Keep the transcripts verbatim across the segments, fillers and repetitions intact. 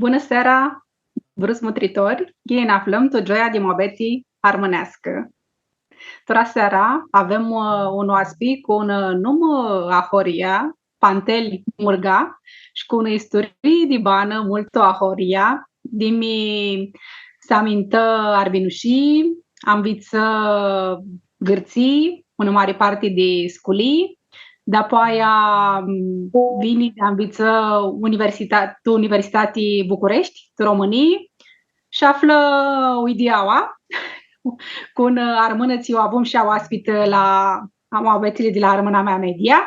Bunã seara, vruts mutritori! Ghini nã aflãm tu gioia di muabeti armãneascã. Tora seara avem, ã, un oaspi cu un, ã, num, ã, ahoryea, Pantel Murga, shi cu unã isturii di banã multu ahoryea, di mi s-amintã arbinushii, anvitsã Gãrtsii, unã mari parti di sculii, dapoaia, m, vini di anvitsã universita-, tu Universitati Bucureshti, tu Romãnii, shi aflã uidiaua cu un, ã, armãnã tsi u avum shi oaspitã la muabetili di la Armãna Mea Media.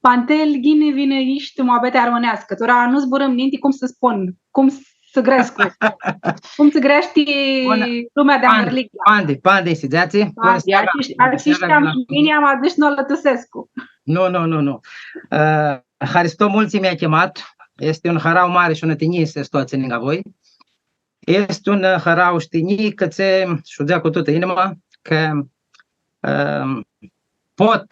Pantel, ghini vinish tu muabeti armãneascã. Tora nu zburãm ninti cum s-spun, cum s-grescu, cum s-greashti lumea di Anvãrliga. Pandi, pandi, si dzatsi? Pandi, ashi, ashi shtiam shi mini, am adus nu alãtusescu. Nu, nu, nu, nu. Ã, haristo multu tsi mi-ai chemat. Easti un harau mari shi unã tinjii s-estu atsi ningã voi. Easti un, ã, harau shi tinjii, cã tsi shudzea cu tutã inima, cã, ã, pot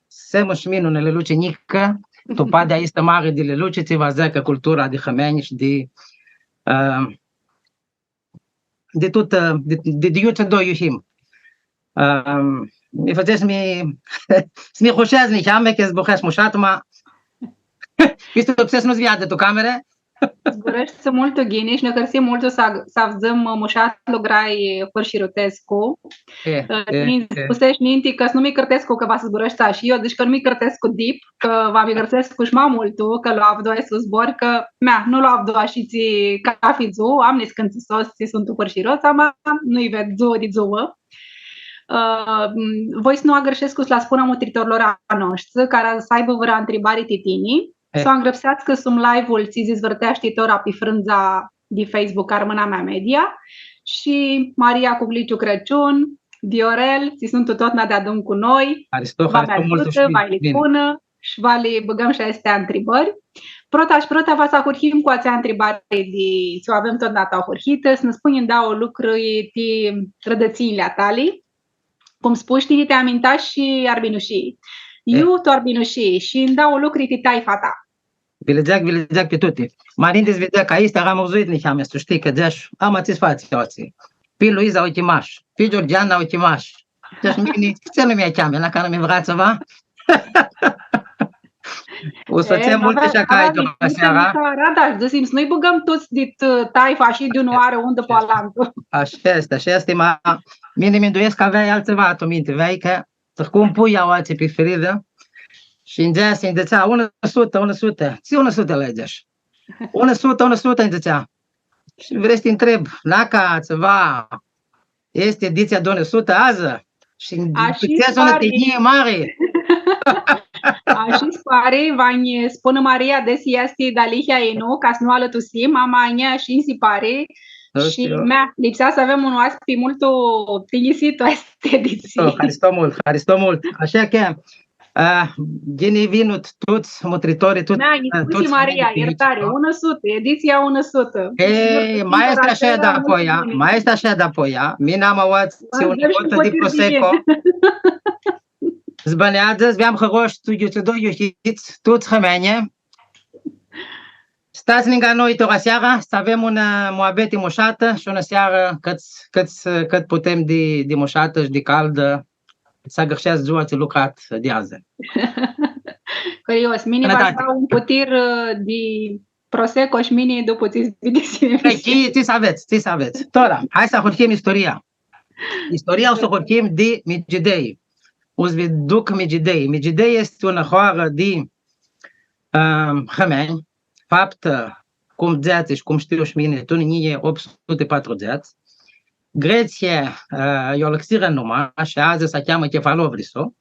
s-am shi mini unã lilici njicã, tu padi aestã mari di lilici, tsi va s-dzãcã cultura di hãmeanj shi di, ã, di tutã, di, di, di iutsido iu him. Ã, mi fãtsesh s-mi, s-mi husheaz niheamã, cã zburãsh mushat, ma, iu s-tu psesh nu s-veadi tu camerã. Zburãshti multu ghini shi nã hãrsim multu s-, s-avdzãm mushat lucrai fãrshirutescu. E, ã, e, tini e. Spusesh ninti cã s-nu mi cãrtescu cã va s-zburãshti ashi, eu dzãc cã nu mi cãrtescu dip, cã va mi cãrtescu shi ma multu, cã lu avdu aestu zbor, cã, mea, nu lu avdu ashitsi cafi dzuã, am niscãntsã sots tsi suntu fãrshirots, ama nu-lj ved dzuã di dzuã. Ã, m, voi s-nu agãrshescu s-lã spun a mutritorlor a noshtri, cara s-aibã vãrã ntribari ti tini, e, s-u angrãpseascã sum live-ul tsi s-dizvãrteashti tora pi frãndza di Facebook Armãna Mea Media, shi Maria Cugliciu Crãciun, Viorel, tsi suntu totna deadun cu noi, haristo, va haristo multu, agiutã, shi va li spunã, shi va li bãgãm shi aesti ntribãri. Prota shi prota va s-ahurhim cu atsea ntribari di, tsi u avem totna tu ahurhitã, s-nã spunj ndauã lucri ti rãdãtsinjli a tali. Cum spush, tini ti amintash shi arbinushii. E. Iu tu arbinushii shi ndauã lucri ti taifa ta. Vi li dzãc, vi li dzãc pi tuti. Ma ninti s-vi dzãc cã aestã, am avdzãtã niheamã, s-shtii cã dzãsh, ama tsi s-fatsi aoatsi. Pi Luiza u chimash, pi Georgiana u chimash. Dzãsh, mini, tsi nu mi cheamã, la cã nu mi vrea tsiva. U s-fãtsem multi shi acaitu, seara. Da, dzãsim, s-nu-lj bãgãm tuts dit, ã, taifa shi di unã oarã, un dupã alantu. Ashi easti, ashi easti, ma mini minduescu cã aveai altsiva tu minti, aveai cã, cum pui aoatsi pi Frida, shi nj-dzãtsea, nj-dzãtsea, unã sutã, unã sutã. Tsi unã sutã lã dzãsh? Unã sutã, unã sutã, nj-dzãtsea. Shi vrei s-ti ntreb, nã ca tsiva, easti editsia di unã sutã adzã? Shi ashi s-pari. Unã tinjii mari. Ashi s-pari, va nj-spunã Maria desi easti dealihea i nu, ca s-nu alãtusim, ama a njia ashi nj-si pari. Shi, mea, lipsea s-avem un oaspi multu tinjisit tu aestã editsii. Haristo multu, haristo multu. Ashi cã, ã, ghini vinit tuts mutritorlji, tuts, da, nji spusi tuts Maria, iertari, unã sutã, editsia unã sutã. E, ma easti ashi dapoia, ma easti ashi dapoia, mini am aoatsi unã cotã di prosecco. S-bãneadzã, s-veam hãroshi, tu iutsido iu hits, tuts hãmeanj. Stats ningã noi tora seara, s-avem unã, ã, muabeti mushatã shi unã searã cãt, cãt, cãt putem di, di mushatã shi di caldã, s-agãrsheascã dzua tsi lucrat di adzã. Curios, mini va s-bau un putir, ã, di prosecco shi mini dupã tsi s-vidisi. Pãi, tsi, tsi s-avets, tsi s-avets. Tora, hai s-ahurhim isturia. Isturia u s-u ahurhim di Migidei. U s-vi duc Migidei. Migidei easti unã hoarã di, ãm, hãmeanj, faptã, cum dzãtsi shi cum shtiu shi mini, tu unã njilji optu suti patrudzãts. Gretsia, ã, lj-u alãxirã numa shi adzã s-cheamã Chefalovriso.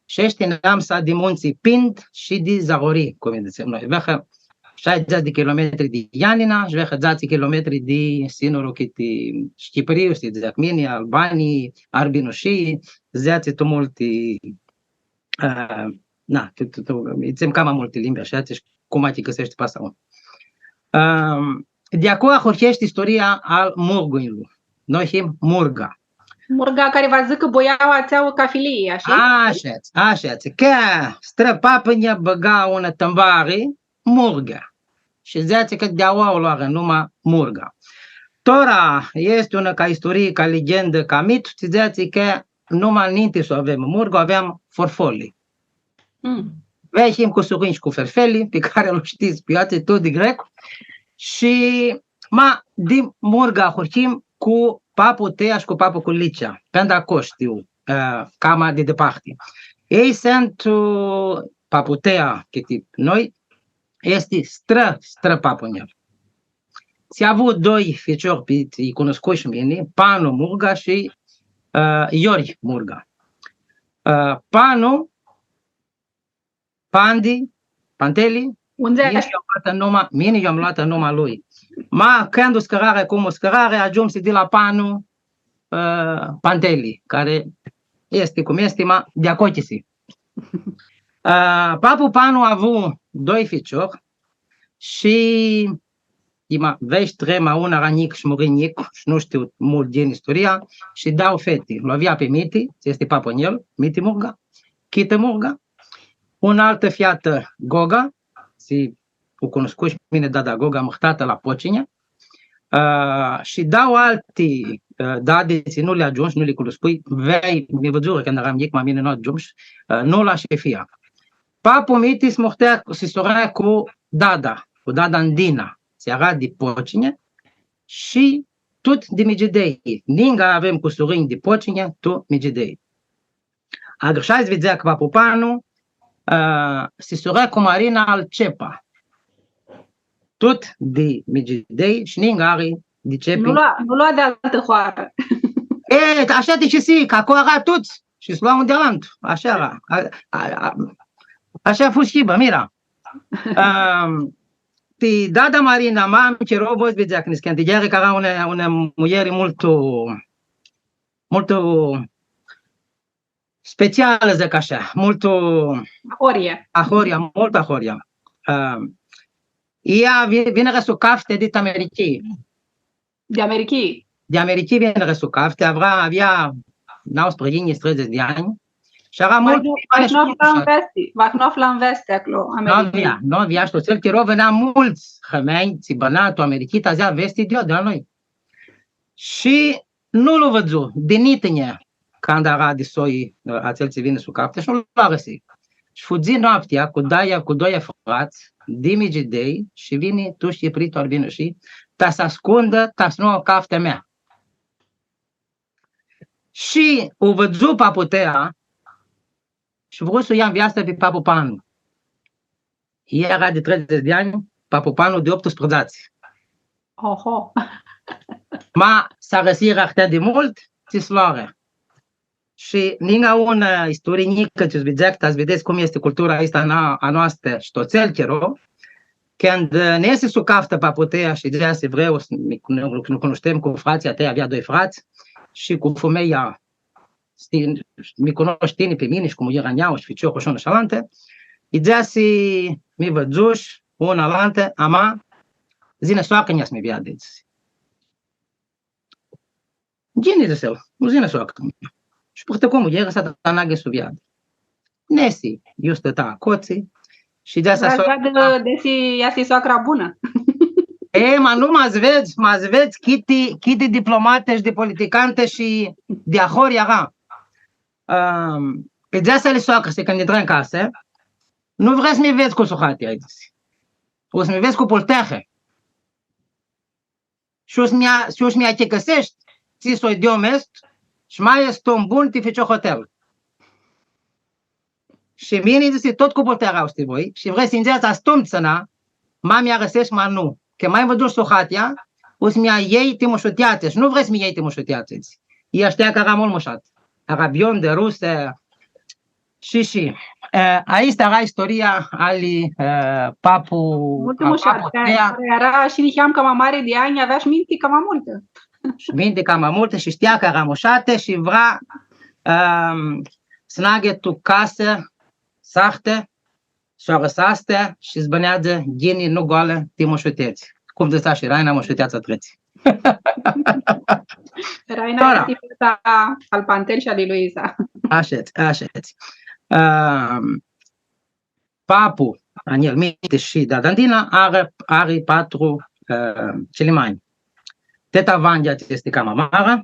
Shi eshti namisa di muntsãlj Pind shi di Zagori, cum lji dzãtsem noi. Vãrã shaidzãts di kilometri di Ianina shi vãrã dzatsi kilometri di sinurlu cãtã Shchipiriu, s-dzãc mini, Albanii, Arbinushii, dzãtsi tu multi, ã, na, tu, tu, tu, dzãtsem cama multi limbi, ashi, shi cum achicãseashti pasã un. Ãm, di aclo ahurheashti isturia al Murgunjlu. Noi him Murga. Murga cari va s-dzãcã buiaua atsea cafilii, ashi? Ashi, ashi, cã strãpapã nj-bãga unã tãmbari, Murga. shi dzãtsi cã di aoa u loarã numa Murga. Tora easti unã ca isturii, ca ligendã, ca mit, tsi dzãtsi cã numa ninti s-u avem Murga, u aveam Forfoli. Mm. Vei him cusurinj cu Ferfeli, pi cari lu shtits, pi atsel tut di grec. Shi ma di Murga ahurhim cu papu Tea shi cu papu Culicea, panda Cosh, ã, cama di diparti. Elj suntu, ã, papu Tea, cãti noi, easti strã, strã papu a njel. Tsi avu doi ficiori, pi, lji cunuscui shi mini, Panu Murga shi, ã, Iori Murga. Ã, Panu, Pandi, Panteli, mini lj-am loatã numa, mini lj-am loatã numa lui. Ma, cãndu u scãrarã, cum u scãrarã, agiumsi di la Panu, ã, Panteli, cari easti cum easti, ma di aclo chisi. Ã, papu Panu avu doi ficiori shi ima, vei shi trei, ma un eara njic shi muri njic shi nu shtiu multu din isturia, shi dauã feti. Lu avea pi Miti, tsi easti papu a njel, Miti Murga, Chitã Murga, unã altã featã, Goga, tsi u cunuscui shi mini, dada Goga, mãrtatã la Pocinje, ã, shi dauã alti, ã, dadi, tsi nu li agiumshu, nu li cunuscui, vei, mi vidzurã cãndu earam njic, ma mini nu agiumshu, ã, Nula shi Fia. Papu Miti s-murtea, s-surã cu dada, cu dada Ndina, tsi eara di Pocinje, shi tut di Migidei. Ninga avem cusurinj di Pocinje, tu Migidei. Agãrshai s-vidzea cã papu Panu, ã, s-surã cu Marina al Cepa. Tut di Migidei shi ninga ari di Cepi. Nu lua, nu lua di altã hoarã. E, ashi ti dzãsi, cã aclo eara tuts shi s-lua un di alantu. Ashi eara. A, a, a, ashi fu shi hibã, mira. Ãm, ti dada Marina, ma am chiro, voi s-vidzea cã niscãnti, eara cã eara unã, unã muljeri multu, multu specialã, dzãc ashi, multu ahoryea. Ahoryea, multu ahoryea. Ã, ea vi-, vinirã s-u cafte dit Americhii. Di Americhii? Di Americhii vinirã s-u cafte, avea, avea nauãsprãyinghits, treidzãts di anj. Shi eara multu, vahi nu afla nvesti, vahi nu afla nvesti aclo, nu Americhii. Avea, nu avea, shi tu atsel chiro vinea multsã armãnj, tsi bãna tu Americhii, ta s-ljea vesti di, di la noi. Shi nu lu vidzu di nitãnji, canda eara di soi, ã, atsel tsi vini s-u cafte, shi nu lu arãsi. Shi fudzi noaptea cu daia, cu doi frats di Migidei shi vini tu Shipritoar, vini shi ta s-ascundã, ta s-nu u cafte mea. Shi u vidzu papu Tea, shi vru s-u ljea nveastã pi papu Panu. Ea eara di treidzãts di anj, papu Panu di optusprãdzatsi. Oho! Ma s-arãsirã ahãt di multu, tsi s-loarã. Shi ninga unã isturii njicã, tsi s-vidzea, ta s-videts cum easti cultura aestã a noa-, a noastrã shi tu atsel chiro, cãndu, ã, nesi s-u caftã papu Tea shi dzãsi, vream s-, mi, nu, nu cunushtem cu fratslji a tãi, avea doi frats, shi cu fumealja, shtii, mi cunoshti tini pi mini shi cu muljera a njia shi ficiorlu shi unã shi alantã. Lji dzãsi, mi vidzush, unã alantã, ama, yinã soacrã-nja s-mi veadã, dzãsi. Ghini, dzãsi el, u yinã soacrã-nja. Shi purtã cu muljera s-ta, ta naghi s-u veadã. Nesi, iu stãta aclotsi, shi dzãsi, vrea s-veadã desi easti soacra bunã. E, ma nu, ma s-vedz, ma s-vedz chiti, chiti diplomati shi di politicanti shi di ahoryea eara. Ãm, lji dzãsi ali soacrã-si cãndu intrã tu casã, nu vrei s-mi vedz cu suhatea, lji dzãsi. U s-mi vedz cu pulteahi. Shi u s-mi a-, shi u s-mi achicãseshti tsi soi di om estu, shi ma estu om bun ti ficior hotel. Shi mini, dzãsi, tut cu pulteahi aoa s-ti voi, shi vrei s-nj-dzãts astumtsina, ma mi arãseshti, ma nu. Cã ma vidzush suhatea, u s-mi ljai ti mushuteatsã, shi nu vrei s-mi ljai ti mushuteatsã, dzãsi. Ea shtea cã eara multu mushat. Eara biondã, rusã, Shi, shi, e, aestã eara isturia ali, e, papu, multu a, mushat, papu cari, Tea. Cari eara shi niheam cama mari di anj, avea shi minti cama multã. Shi minti cama multã shi shtia cã eara mushatã shi vrea, ãm, s-naghi tu casã, s-ahtã, s-u arãseascã shi s-bãneadzã ghini, nu goalã, ti mushutets. Cum dzãtsea shi Raina, mushuteatsa tretsi. Raina easti feata al Pantel shi ali Luiza. Ashitsi, ashitsi. Ãm, papu, Anjel Miti shi Dada Ndina, ari, ari patru, ã, cilimeanj. Teta Vanghea, tsi easti cama marea,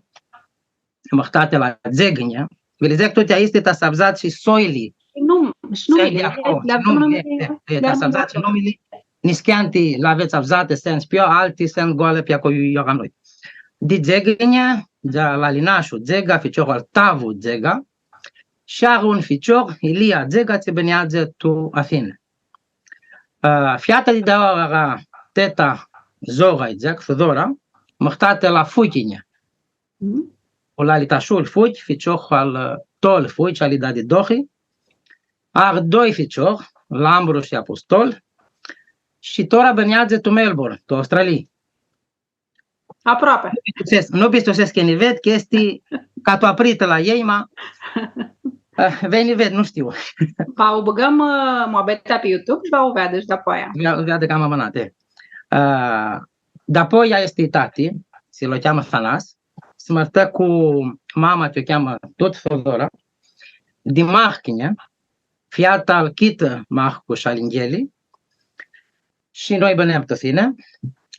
mãrtatã la Dzegãnea. Vi li dzãc tuti aesti, ta s-avdzãts shi soili. Shi num-, shi numili, di aclo, li avem numili, e, e, e, li ta avem s-avdzãts shi numili. Niscãnti li avets avdzãti, sãntu pi io, alti sãntu goali pi aclo, iu eara noi. Di Dzegãnea, di la Linashu Dzega, ficiorlu al Tavu Dzega, shi ari un ficior, Ilia Dzega, tsi bãneadzã tu Athina. Ã, feata di daua eara teta Zora, lji dzãc, Thudora, mãrtatã la Fuchinea. Mhm. Cu lali Tashul Fuchi, ficior al, ã, Tol Fuchi, ali dadi Dohi. Ari doi ficiori, Lambru shi Apostol. Shi tora bãneadzã tu Melbourne, tu Australii. Aproapi. Nu bistuisescu, nu bistuisescu cã nj-ved, cã easti ca tu apritã la elj, ma, eh, va nj-ved, nu shtiu. Va u bãgãm, ã, muabetea pi YouTube shi va u veadã shi dapoaia. Va u veadã cama amãnat, e. Ã, dapoaia easti tati, tsi lu cheamã Thanas, s-mãrtã cu mama, tsi u cheamã tut Thudora, di Mahchinea, feata al Chitã Mahcu shi al Ingheli, shi noi bãnãm tu Athina.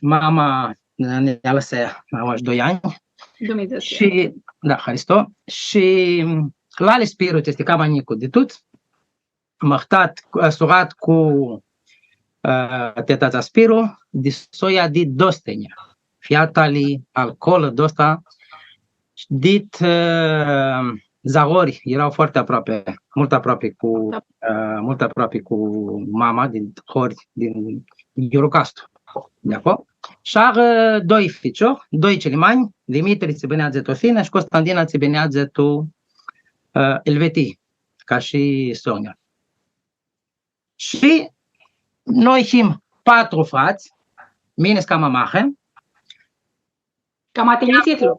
Mama, ã, nã alãsã, aoa shi doi anj. Dumnidzã s-ljirtã. Shi, da, haristo. Shi lali Spiru, tsi easti cama njicu di tuts, mãrtat, ã, surat cu, ã, teta Spiru, di soia di Dostenea, feata ali al Colã Dosta, dit, ã, Zagori, eara foarte aproapi, multu aproapi cu, da, ã, multu aproapi cu mama, din Hori, din Ghiurucastu, di aclo. Shi ari, ã, doi ficiori, doi cilimeanj, Dimitri tsi bãneadzã tu Athina shi Costandina tsi bãneadzã tu, ã, Elvetii, ca shi sor-nja. Shi noi him patru frats, mini s-cama mari. Cama tinjisitlu.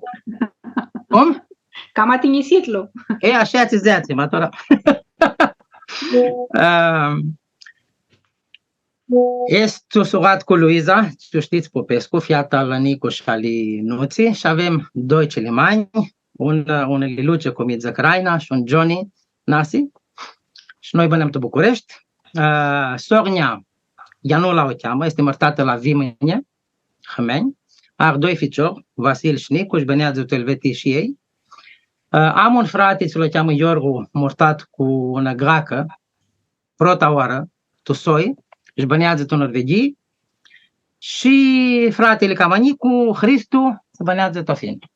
Cum? Cama tinjisitlu. E, ashi tsi dzãtsi, ma tora. Ãm, easti surat cu Luiza, tsi u shtits, Popescu, feata al Nicu shi ali Nutsi, shi avem doi cilimeanj, un, un Liluce, cum lji dzãc, Raina, shi un Johnny, Nasi, shi noi bãnãm tu Bucureshti. Ã, sor-nja, Ianula u cheamã, easti mãrtatã la Vimãnea, Hãmenj. Ari doi ficiori, Vasil shi Nicu, shi bãneadzã tu Elvetii shi elj. Ã, am un frati, tsi lu cheamã Iorgu, mãrtat cu unã greacã, prota oarã, tu soi, shi bãneadzã tu Norveghii. Shi fratili cama njicu, Hristu, tsi bãneadzã tu Athina.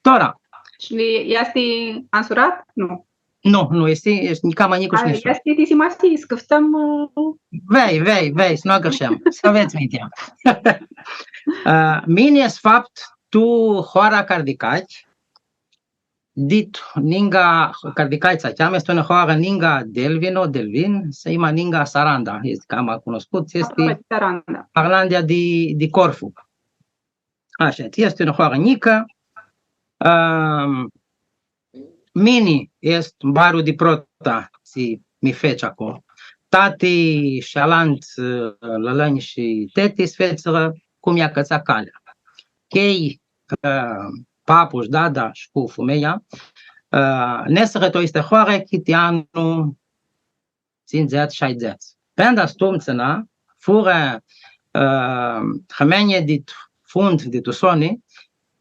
Tora. Shi easti ansurat? Nu. Nu, nu, easti, easti cama njicu shi nisurat. Easti ti simasii, s-cãftãm, ã, vei, vei, vei, s-nu agãrshim. S-avets minti. Ã, mini es faptu tu hoara Cardicachi, dit ninga, Cardicachi s-cheamã, easti unã hoarã ninga Delvino, Delvin, s-hima ninga Saranda, easti cama cunuscut, easti aproapi Saranda. Parlandia di, di Corfu. Ashi, easti unã hoarã njicã. Ãm, mini easti barlu di prota, tsi mi feci aclo. Tati shi alantsã, ã, lãlãnj shi teti s-fetsirã cum lj-acãtsa calea. Cã elj, ã, papu shi dada shi cu fumealja, ã, nesirã tu aestã hoarã, chiti anlu tsindzãts, shaidzãts. Pãn atumtsea, furã, ã, hãmenj dit fund, di tu soni,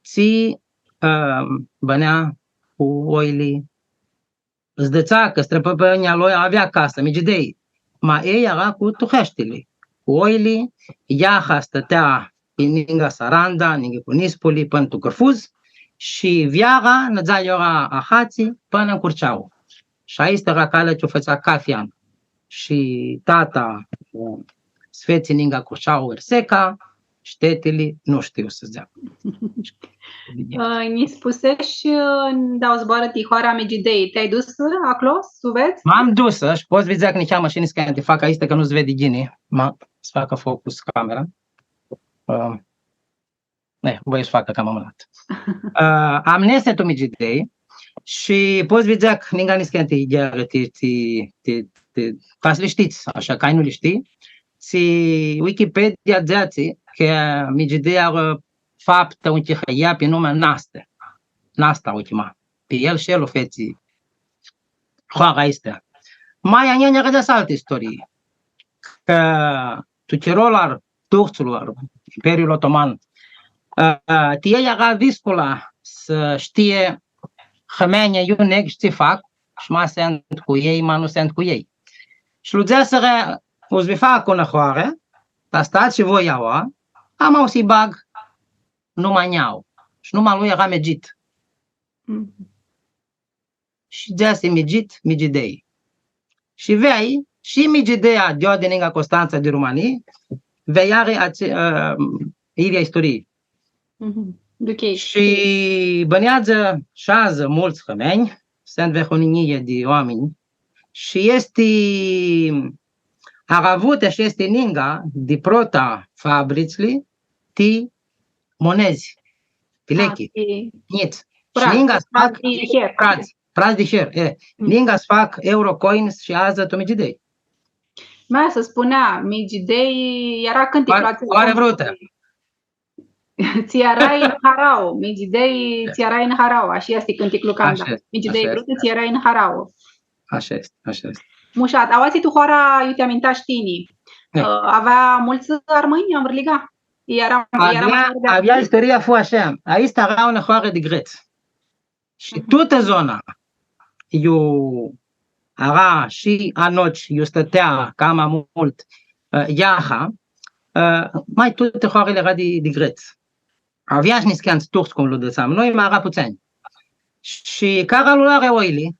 tsi, ã, bãnea cu oili. Dzãtsea cã strãpãpãnjlji a lui avea casã, Migidei, ma elj eara cu tuheashtili, cu oili, iarna stãtea pi ninga Saranda, ninga Cunispuli, pãnã tu Cãrfuz, shi veara nidzealji ora ahatsi pãnã tu Curceau. Shi aestã eara calea tsi u fãtsea cathi an. Shi tata, ã, s-fetsi ninga Curceau, Erseca, shi tetili, nu shtiu s-dzãc. Ã, nji spuseshi, ã, dauã zboarã ti hoara Migidei. Ti-ai dusã aclo, s-u vedz? M-am dusã, ã, shi pot s-vidz cã niheamã shi niscãnti fac aestã, cã nu s-vedi ghini, ma s-facã focus camera. Ã, e, voi s-facã cama amãnat. Ã, am nese tu Migidei shi pot s-vidz cã ninga niscãnti ghearã ti, ti, ti, ti, ca s-li shtits, ashi, cari nu li shtii, shi Wikipedia dzãtsi cã Migidei ari faptã un chihãia pi numã Nasta. Nasta u chima. Pi el shi el u fetsi hoara aestã. Ma a njia nj-arãdãsã altã istorii. cã tu chirolu al turtslor, Imperiul Otoman, ã, ti elj eara discula s-shtie hãmenjlji iu neg shi tsi fac, shi ma sãntu cu elj, ma nu sãntu cu elj. Shi lu dzãsirã, u s-vi fac unã hoarã, ta s-tats shi voi aoa, ama u s-lji bag numa a njeu. Shi numa a lui eara Megid. Mhm. Shi dzãsi Megid, Migidei. Shi vei, shi Migideia di aoa di ningã Constantsa di Romãnii, vei ari atse-, ã, idyea isturii. Mhm. Ok. Shi bãneadzã shi adzã multsã hãmenj, suntu vãrã unã njilji di oaminj, shi easti, ari avutã shi easti ninga di prota fabritsli ti monedz, ti lechi, ti njits. Shi pradz, ninga s-fac pradz di her. Pradz, pradz di her, e. Mm. Ninga s-fac eurocoins shi adzã tu Migidei. Mea, s-spunea, Migidei, eara cãnticlu atsel. Oarã vrutã. Tsi earai tu harauã, Migidei, tsi earai tu harauã, ashi easti cãnticlu canda. Ashi easti, Migidei ashi vrutã, easti, tsi earai tu harauã. Ashi easti, ashi easti. Mushat, aoatsi tu hoara iu ti amintash tini. E. Ã, avea multsã armãnj, anvãrliga? Eara, eara ma mari di avea isturia, fu ashi. Aestã eara unã hoarã di grets. Shi tutã zona, iu eara shi anoci, iu stãtea cama multu, ã, iarna, ã, ma tutã hoarãli eara di, di grets. Avea shi niscãntsã turts, cum lu dzãtseam noi, ma eara putsãnj. Shi cara lu loarã oili,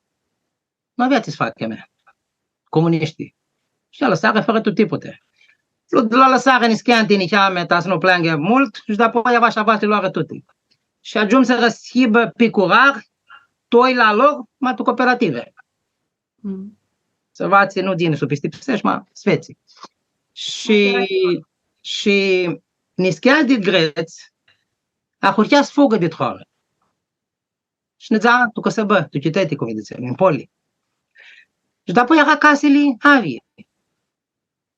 nu avea tsi s-facã, mea. Comunishtii. Shi lu alãsarã fãrã tu tiputi. Lu, lu alãsarã niscãnti niheamã, ta s-nu plãngã multu, shi dapoaia va shi va li loarã tuti. Shi agiumsirã s-hibã picurari, tu oili a lor, ma tu cooperative. Mm. S-va tsi nu dzãts s-u pistipseshti, ma s-vedz. Shi, shi niscãntsã di grets, ahurhea s-fugã di hoarã. Shi nidza tu cãsãbã, tu chiteti, cum lji dzãtsem, tu poli. Shi dapoaia eara casili avii.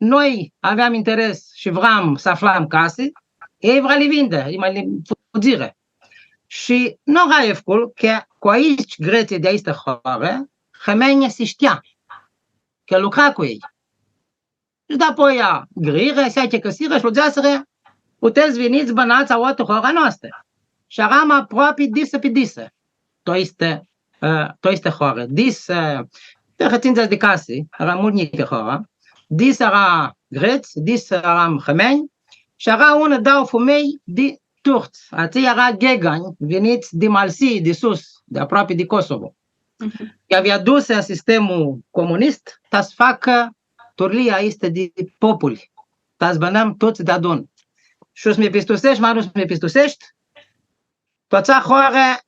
Noi aveam interes shi vream s-aflam casi, elj vrea li vindã, elj ma li fudzirã. Shi nu eara efcul, cã cu aeshti grets di aestã hoarã, hãmenjlji si shtea, cã lucra cu elj. Shi dapoaia grirã, s-achicãsirã shi lu dzãsirã, putets s-vinits s-bãnats aoa tu hoara noastrã. Shi earam aproapi disã pi disã. Tu aestã, ã, tu aestã hoarã. Disã, ã, vãrã tsindzãts di casi, eara multu njicã hoara. Disã eara grets, disã earam hãmenj, shi eara unã, dauã fumelj di turts. Atselj eara gheganj, vinits di Malsii, di sus, di aproapi di Kosovo. Mhm. Cã avea dusã sistemul comunist, ta s-facã turlia aestã di populi, ta s-bãnãm tuts deadun. Shi s-mi pistuseshti, ma nu s-mi pistuseshti, tu atsea hoarã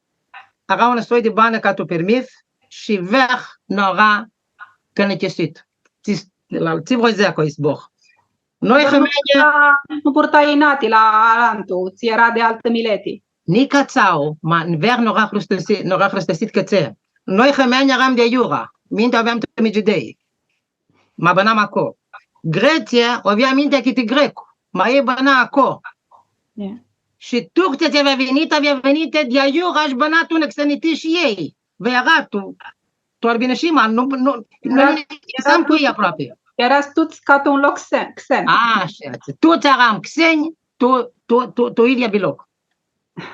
eara unã soi di banã ca tu pirmith shi vãrã nu eara cãnãchisit. Tsi, la, tsi voi s-dzãc cu aestu zbor? Noi, hãmenjlji, nu purta, nu purta inati la alantu, tsi eara di altã mileti. Nica atsea, ma vãrã nu eara hrãstãsi-, nu eara hrãstãsit cã tsi. Noi, hãmenjlji, earam di aiurea, mintea u aveam tu Migidei. Ma bãnam aclo. Gretslji u avea mintea cãtã grec, ma elj bãna aclo. Ie. Shi turtsãlj tsi avea vinitã, avea vinitã di aiurea shi bãna tu unã xãniti shi elj. Vãrã tu, tu Arbinishii, ma nu, nu, nu earam, earam cu elj aproapi. Earats tuts ca tu un loc xen, xen. A, ashi, ashi. Tuts earam xenj, tu, tu, tu, tu idyea biloc.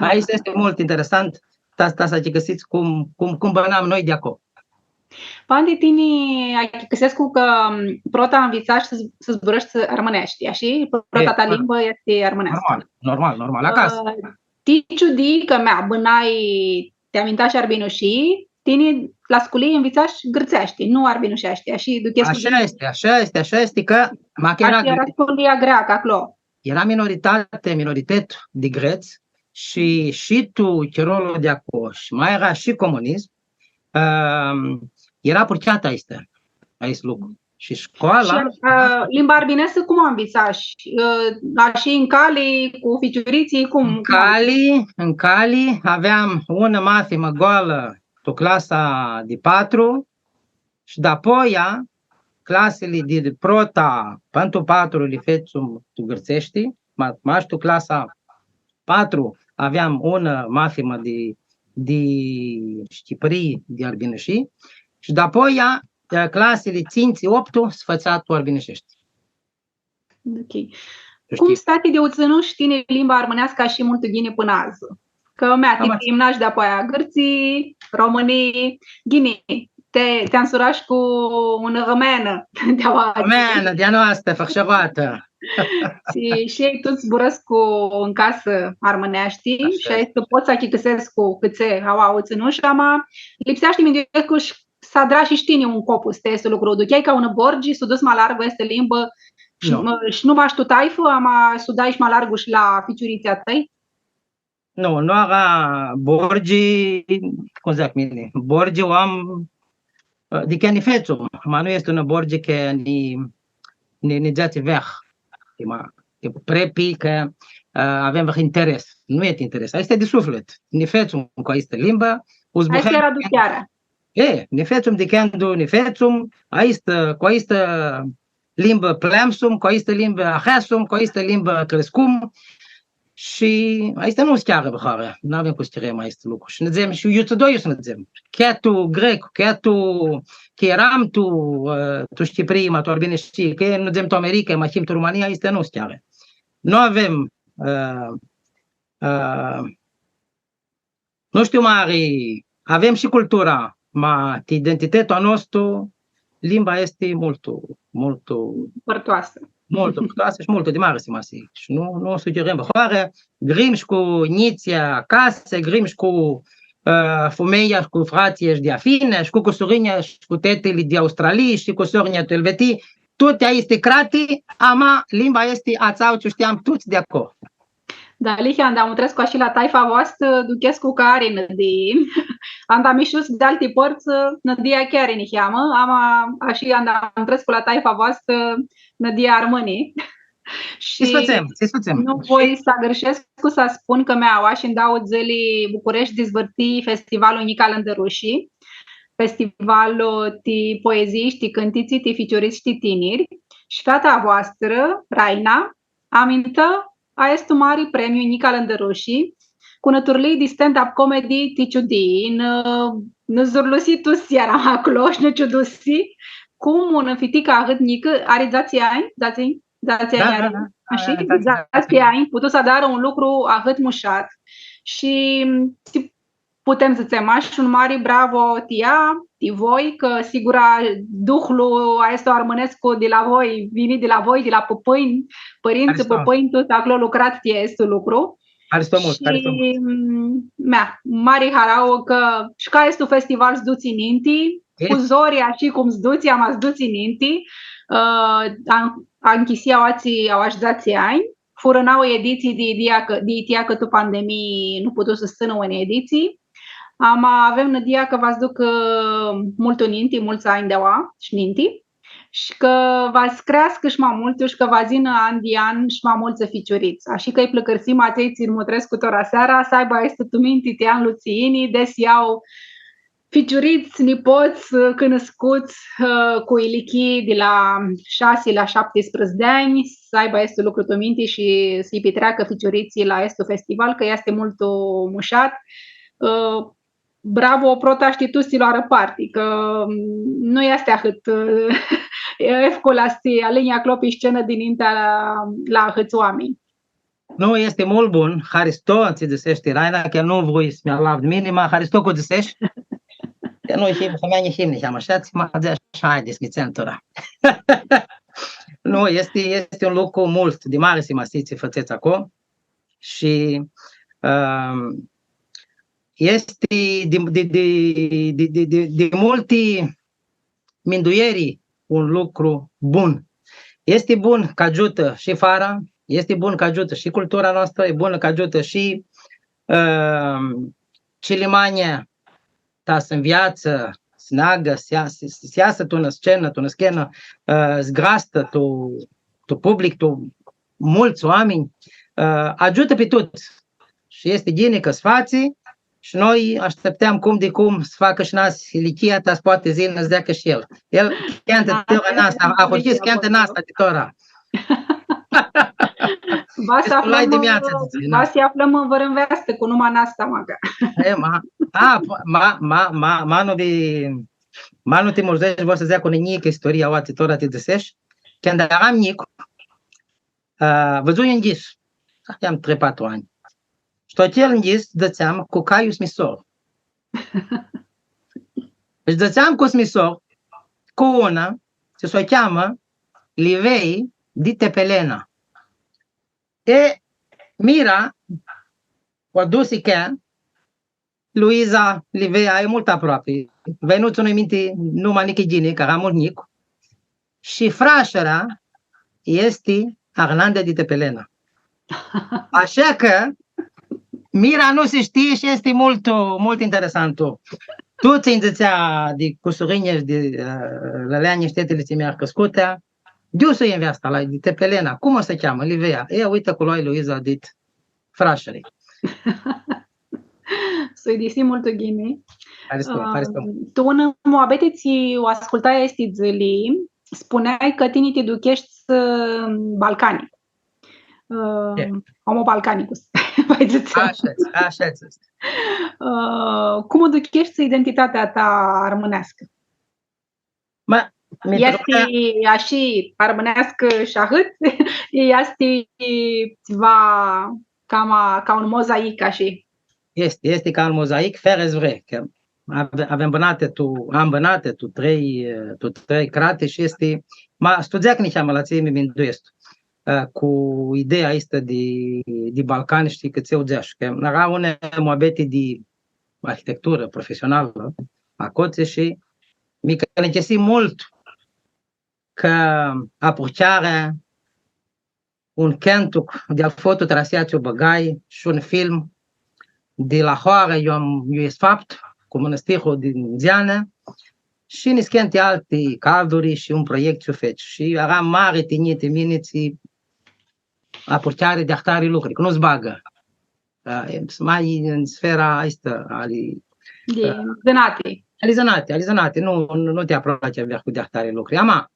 Aestã easti multu interesant, ta, ta s-achicãsits cum, cum, cum bãnam noi di aclo. Pandi, tini achicãsescu cã, m, prota anvitsash s-, s-zburãshti armãneashti, ashi? Prota ta limbã easti armãneascã. Normal, normal, normal, acasã. Ã, ti ciudii cã mea, bãnai, ti amintash Arbinushii, tini la sculii anvitsash gãrtseashti, nu arbinusheashti, ashi duchescu. Ashi easti, ashi easti, ashi easti, cã ma cã eara, ashi eara sculia greacã aclo. Eara minoritati, minoritet di grets shi, shi tu chirolu di aclo, shi ma eara shi comunism, ãm, eara purcheatã aestã, aestu lucru. Shi scoala... Shi, ã, limba arbinescã cum u anvitsash? Ã, ashi, ãn cali, cu ficiuritslji, cum, cum? Ãn cali, ãn cali, aveam unã mathimã goalã tu clasa di patru, shi dapoia, clasili di prota pãn tu patru li fetsim tu gãrtseashti, ma, mash tu clasa patru aveam unã mathimã di, di Shchiprii, di Arbinishii, shi dapoia, ã, clasili tsintsi, optu s-fãtsea tu arbinisheshti. Ok. Cum stati di u tsãnushi tini limba armãneascã ashi multu ghini pãnã adzã? Cã mea, ti imnash dapoaia gãrtsii, romãnii, ghini, ti, ti ansurash cu unã rãmenã di aoa. Rãmenã, di a noastrã, fãrshãroatã. Shi, shi elj tuts zburãscu tu casã armãneashti, shi aestã pot s-achicãsescu cãtse aoa u tsãnushi, ama lipseashti, minduescu, s-adrash shi tini un copus ti aestu lucru. Ducheai ca unã borgi, s-u duts ma largu aestã limbã, shi, shi nu mash tu taifã, ama s-u dai shi ma largu shi la ficiuritslji a tãi? Nu, nu avea borgi, cum dzãc mini, borgi u am, ã, di cã nã fetsum, ma nu easti unã borgi cã nã, nã, nã dzeatsi vãr. Shtii, ma, e prepi cã, ã, avem vãr interes. Nu easti interes. Aestã easti di suflit. Nã fetsum cu aestã limbã, u zburãm. Aestã eara duchearea. E, nã fetsum di cãndu nã fetsum, aestã, cu aestã limbã plãmsum, cu aestã limbã ahãsum, cu aestã limbã criscum. Shi aestã nu s-chearã, bã, hoarã. Nu avem cum s-chirem aestu lucru. Shi nã dzem, shi iutsido iu s-nã dzem. Cã tu grec, cã tu cã earam tu, ã, tu Shchiprii, ma tu Arbinishtii, cã nã dzem tu America, ma him tu Rumãnia, aestã nu s-chearã. Nu avem, ã, ã, nu shtiu, mari, avem shi cultura, ma ti identitetul a nostru, limba easti multu, multu pãrtoasã. Multu pãrtoasã shi multu di mari simasii. Shi nu, nu s-u chirem. Hoarã, grim shi cu njitslji acasã, grim shi cu, ã, fumealja shi cu fratslji di afine, shi cu cusurinja shi cu tetili di Australii, shi cu cusurinja tu Elvetii, tuti aesti crati, ama limba easti atsea tsi u shteam tuts di aclo. Dealihea, anda mutrescu ashi la taifa voastrã, duchescu cã ari nãdii. Anda mi shuts di alti pãrtsã, nãdia chiar niheamã, ama ashi anda mutrescu la taifa voastrã, nãdia armãni. Shi tsi s-fãtsem, tsi s-fãtsem. Nu voi s-agãrshescu s-spun cã mea, aoa shi ndauã dzãli Bucureshti dizvãrti festivalul Njica Lãndãrushi, festivalul ti poezii shi ti cãntitsi ti ficiurits shi ti tiniri. Shi feata a voastrã, Raina, amintã aestu mari premiu Njica Lãndãrushi, cu nã turlii di stand-up comedy ti ciudii, nã, nã zurlusi tuts tsi earam aclo shi nã ciudusi cum unã fiticã ahãt njicã, ari dzatsi anj, dzatsi, dzatsi anj ari, ashi, dzatsi anj, putu s-adarã un lucru ahãt mushat. Shi tsi putem s-dzãtsem, mash un mari bravo ti ea, ti voi, cã sigura duhlu aestu armãnescu di la voi, vini di la voi, di la pãpãnj, pãrintsã, pãpãnj, tuts aclo lucrat ti aestu lucru. Haristo multu, haristo multu. Shi, mm, mea, mari harauã cã shi ca aestu festival s-dutsi ninti, cu zori, ashi cum s-dutsi, ama s-dutsi ninti, ã, a, anchisi aoatsi, aoa shi dzatsi anj, furã nauã editsii di itia cã, di itia cã tu pandemii nu putu s-tsãnã unã editsii. Ama avem nãdia cã va s-ducã, ã, multu ninti, multsã anj di aoa shi ninti. Shi cã va s-creascã shi ma multu shi cã va s-yinã an di an shi ma multsã ficiurits. Ashi cã lji pãlãcãrsim atselj tsi nã mutrescu tora seara, s-aibã aestã tu minti ti anlu tsi yini, desi au ficiurits, nipots, cunuscuts, ã, cu ilichii di la shasi la shaptisprãdzatsi di anj, s-aibã aestu lucru tu minti shi s-lji pitreacã ficiuritslji la aestu festival, cã easti multu mushat. Ã, bravo, prota, shi ti tuts tsi loarã parti, cã, mm, nu easti ahãt, ã, efcul s-ti alãnj aclo pi scenã dinintea la, la ahãts oaminj. Nu, easti multu bun, haristo, tsi dzãsesh, Raina, cã nu vrui s-mi alaud mini, ma haristo cã dzãsesh. Cã nu him, cã mea nj-him, niheamã, ashi, tsi ma dzãsh, haidi, s-nã tsãnem tora. Nu, easti, easti un lucru multu, di mari simasii tsi fãtsets aclo. Shi, ãm, easti di, di, di multi minduieri un lucru bun. Easti bun cã agiutã shi fara, easti bun cã agiutã shi cultura noastrã, e bun cã agiutã shi, ã, cilimeanjlji ta s-nveatsã, s-neagã, s-ia-, s-, s-easã tu unã scenã, tu unã scenã, ã, s-grastã tu, tu public, tu multsã oaminj, ã, agiutã pi tuts. Shi easti ghini cã s-fatsi, shi noi ashtiptãm cum di cum s-facã shi nãs ilichia ta s-poatã s-yinã s-dzãcã shi el. El cãntã tora nasta, ahurhii s-cãntã nasta di tora. Va s-aflãm, va s-aflãm vãrã nveastã cu numa nasta, maca. E, ma, a, ma, ma, ma, ma nu vi-, ma nu ti murzesh, voi s-dzãc unã njicã isturii, aoatsi tora ti dzãsesh. Cãndu earam njic, Ã, vãdzui un yis. Aveam trei, patru anj. Shi tu atsel yis dzãtseam cu caiu s-mi sor. Shi dzãtseam cu s-mi sor cu unã, tsi s-u cheamã Livei di Tepelena. E, Mira, u adusi cã Luiza, Livea, e multu aproapi. Vei nu tsãnui minti numa nichi ghini, cã eara multu njic. Shi frashãra easti Arnanda di Tepelena. Ashi cã Mira nu si shtii shi easti multu, multu interesantu. Tu tsi nj-dzãtsea di cusurinj shi di, ã, lãleanj shi tetili tsi mi-au criscutã, di iu s-u nveasta la, di Tepelena, cum u s-cheamã, Livea? E, uite, aclo e Luiza dit frashãri. S-u disi multu ghini. Haristo, haristo. Ãm, tu unã muabeti tsi u ascultai aesti dzãli, spuneai cã tini ti ducheshti, ãm, Balcani. Ãm, homo balcanicus, ma dzãtseam. Ashi easti, ashi easti. Ã, cum u ducheshti identitatea ta armãneascã? Ma, mi... Easti ashi armãneascã shi ahãt? Easti tsiva cama ca un mozaic, ashi? Easti, easti ca un mozaic, fãrã s-vrei, cã ave-, avem bãnati tu, am bãnati tu trei, ã, tu trei crati shi easti, ma s-dzãc niheamã la tsi mi minduescu, ã, cu ideea aestã di, di Balcani, shtii, cã tsi u dzãsh, cã eara unã muabeti di arhitecturã profesionalã, acotsi, shi mi cãlãcisi multu cã aprucheari un cãntuc di al Fotu Tarasea tsi u bãgai shi un film di la hoarã iu am, iu es faptu, cu mãnãstirlu di Ndzeanã, shi niscãnti alti caduri shi un proiect tsi u feci. Shi eara mari tinjii ti mini tsi aprucheari di ahtari lucri, cã nu s-bagã. Ã, e, ma tu sfera aestã, ali, di, ã, zãnati. Ali zãnati, ali zãnati. Nu, nu, nu ti aproachi a vãrcui di ahtari lucri. Ama,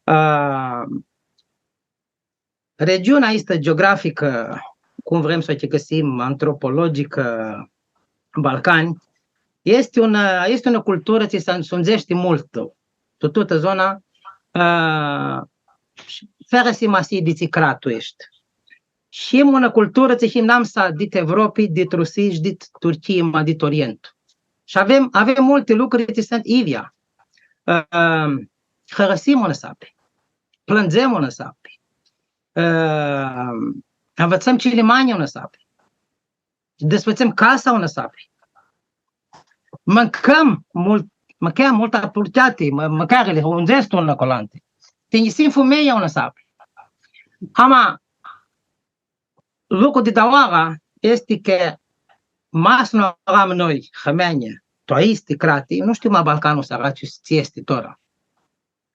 ã, regiunea aestã geograficã, cum vrem s-u achicãsim, antropologicã, Balcani, easti unã, easti unã culturã tsi s-, s-undzeashti multu. Tu tutã zona, ã, shi fãrã simasii di tsi crat tu eshti. Shi him unã culturã tsi him namisa dit Evropi, dit Rusii shi dit Turchii, ma dit Orient. Shi avem, avem multi lucri tsi suntu idyea. Ã, hãrãsim unã sapi. Plãndzem unã sapi. Ã, anvitsãm cilimeanjlji unã sapi. Dishfãtsem casa unã sapi. Mãcãm multu, mãcãm multu apurchati, mã-, mãcarli, un gestu unã cu alanti. Tinjisim fumealja unã sapi. Ama, lucru di daoara easti cã ma s-nu earam noi, hãmeanjlji, tu aesti crati, nu shtiu ma Balcanlu s-eara tsi, tsi easti tora.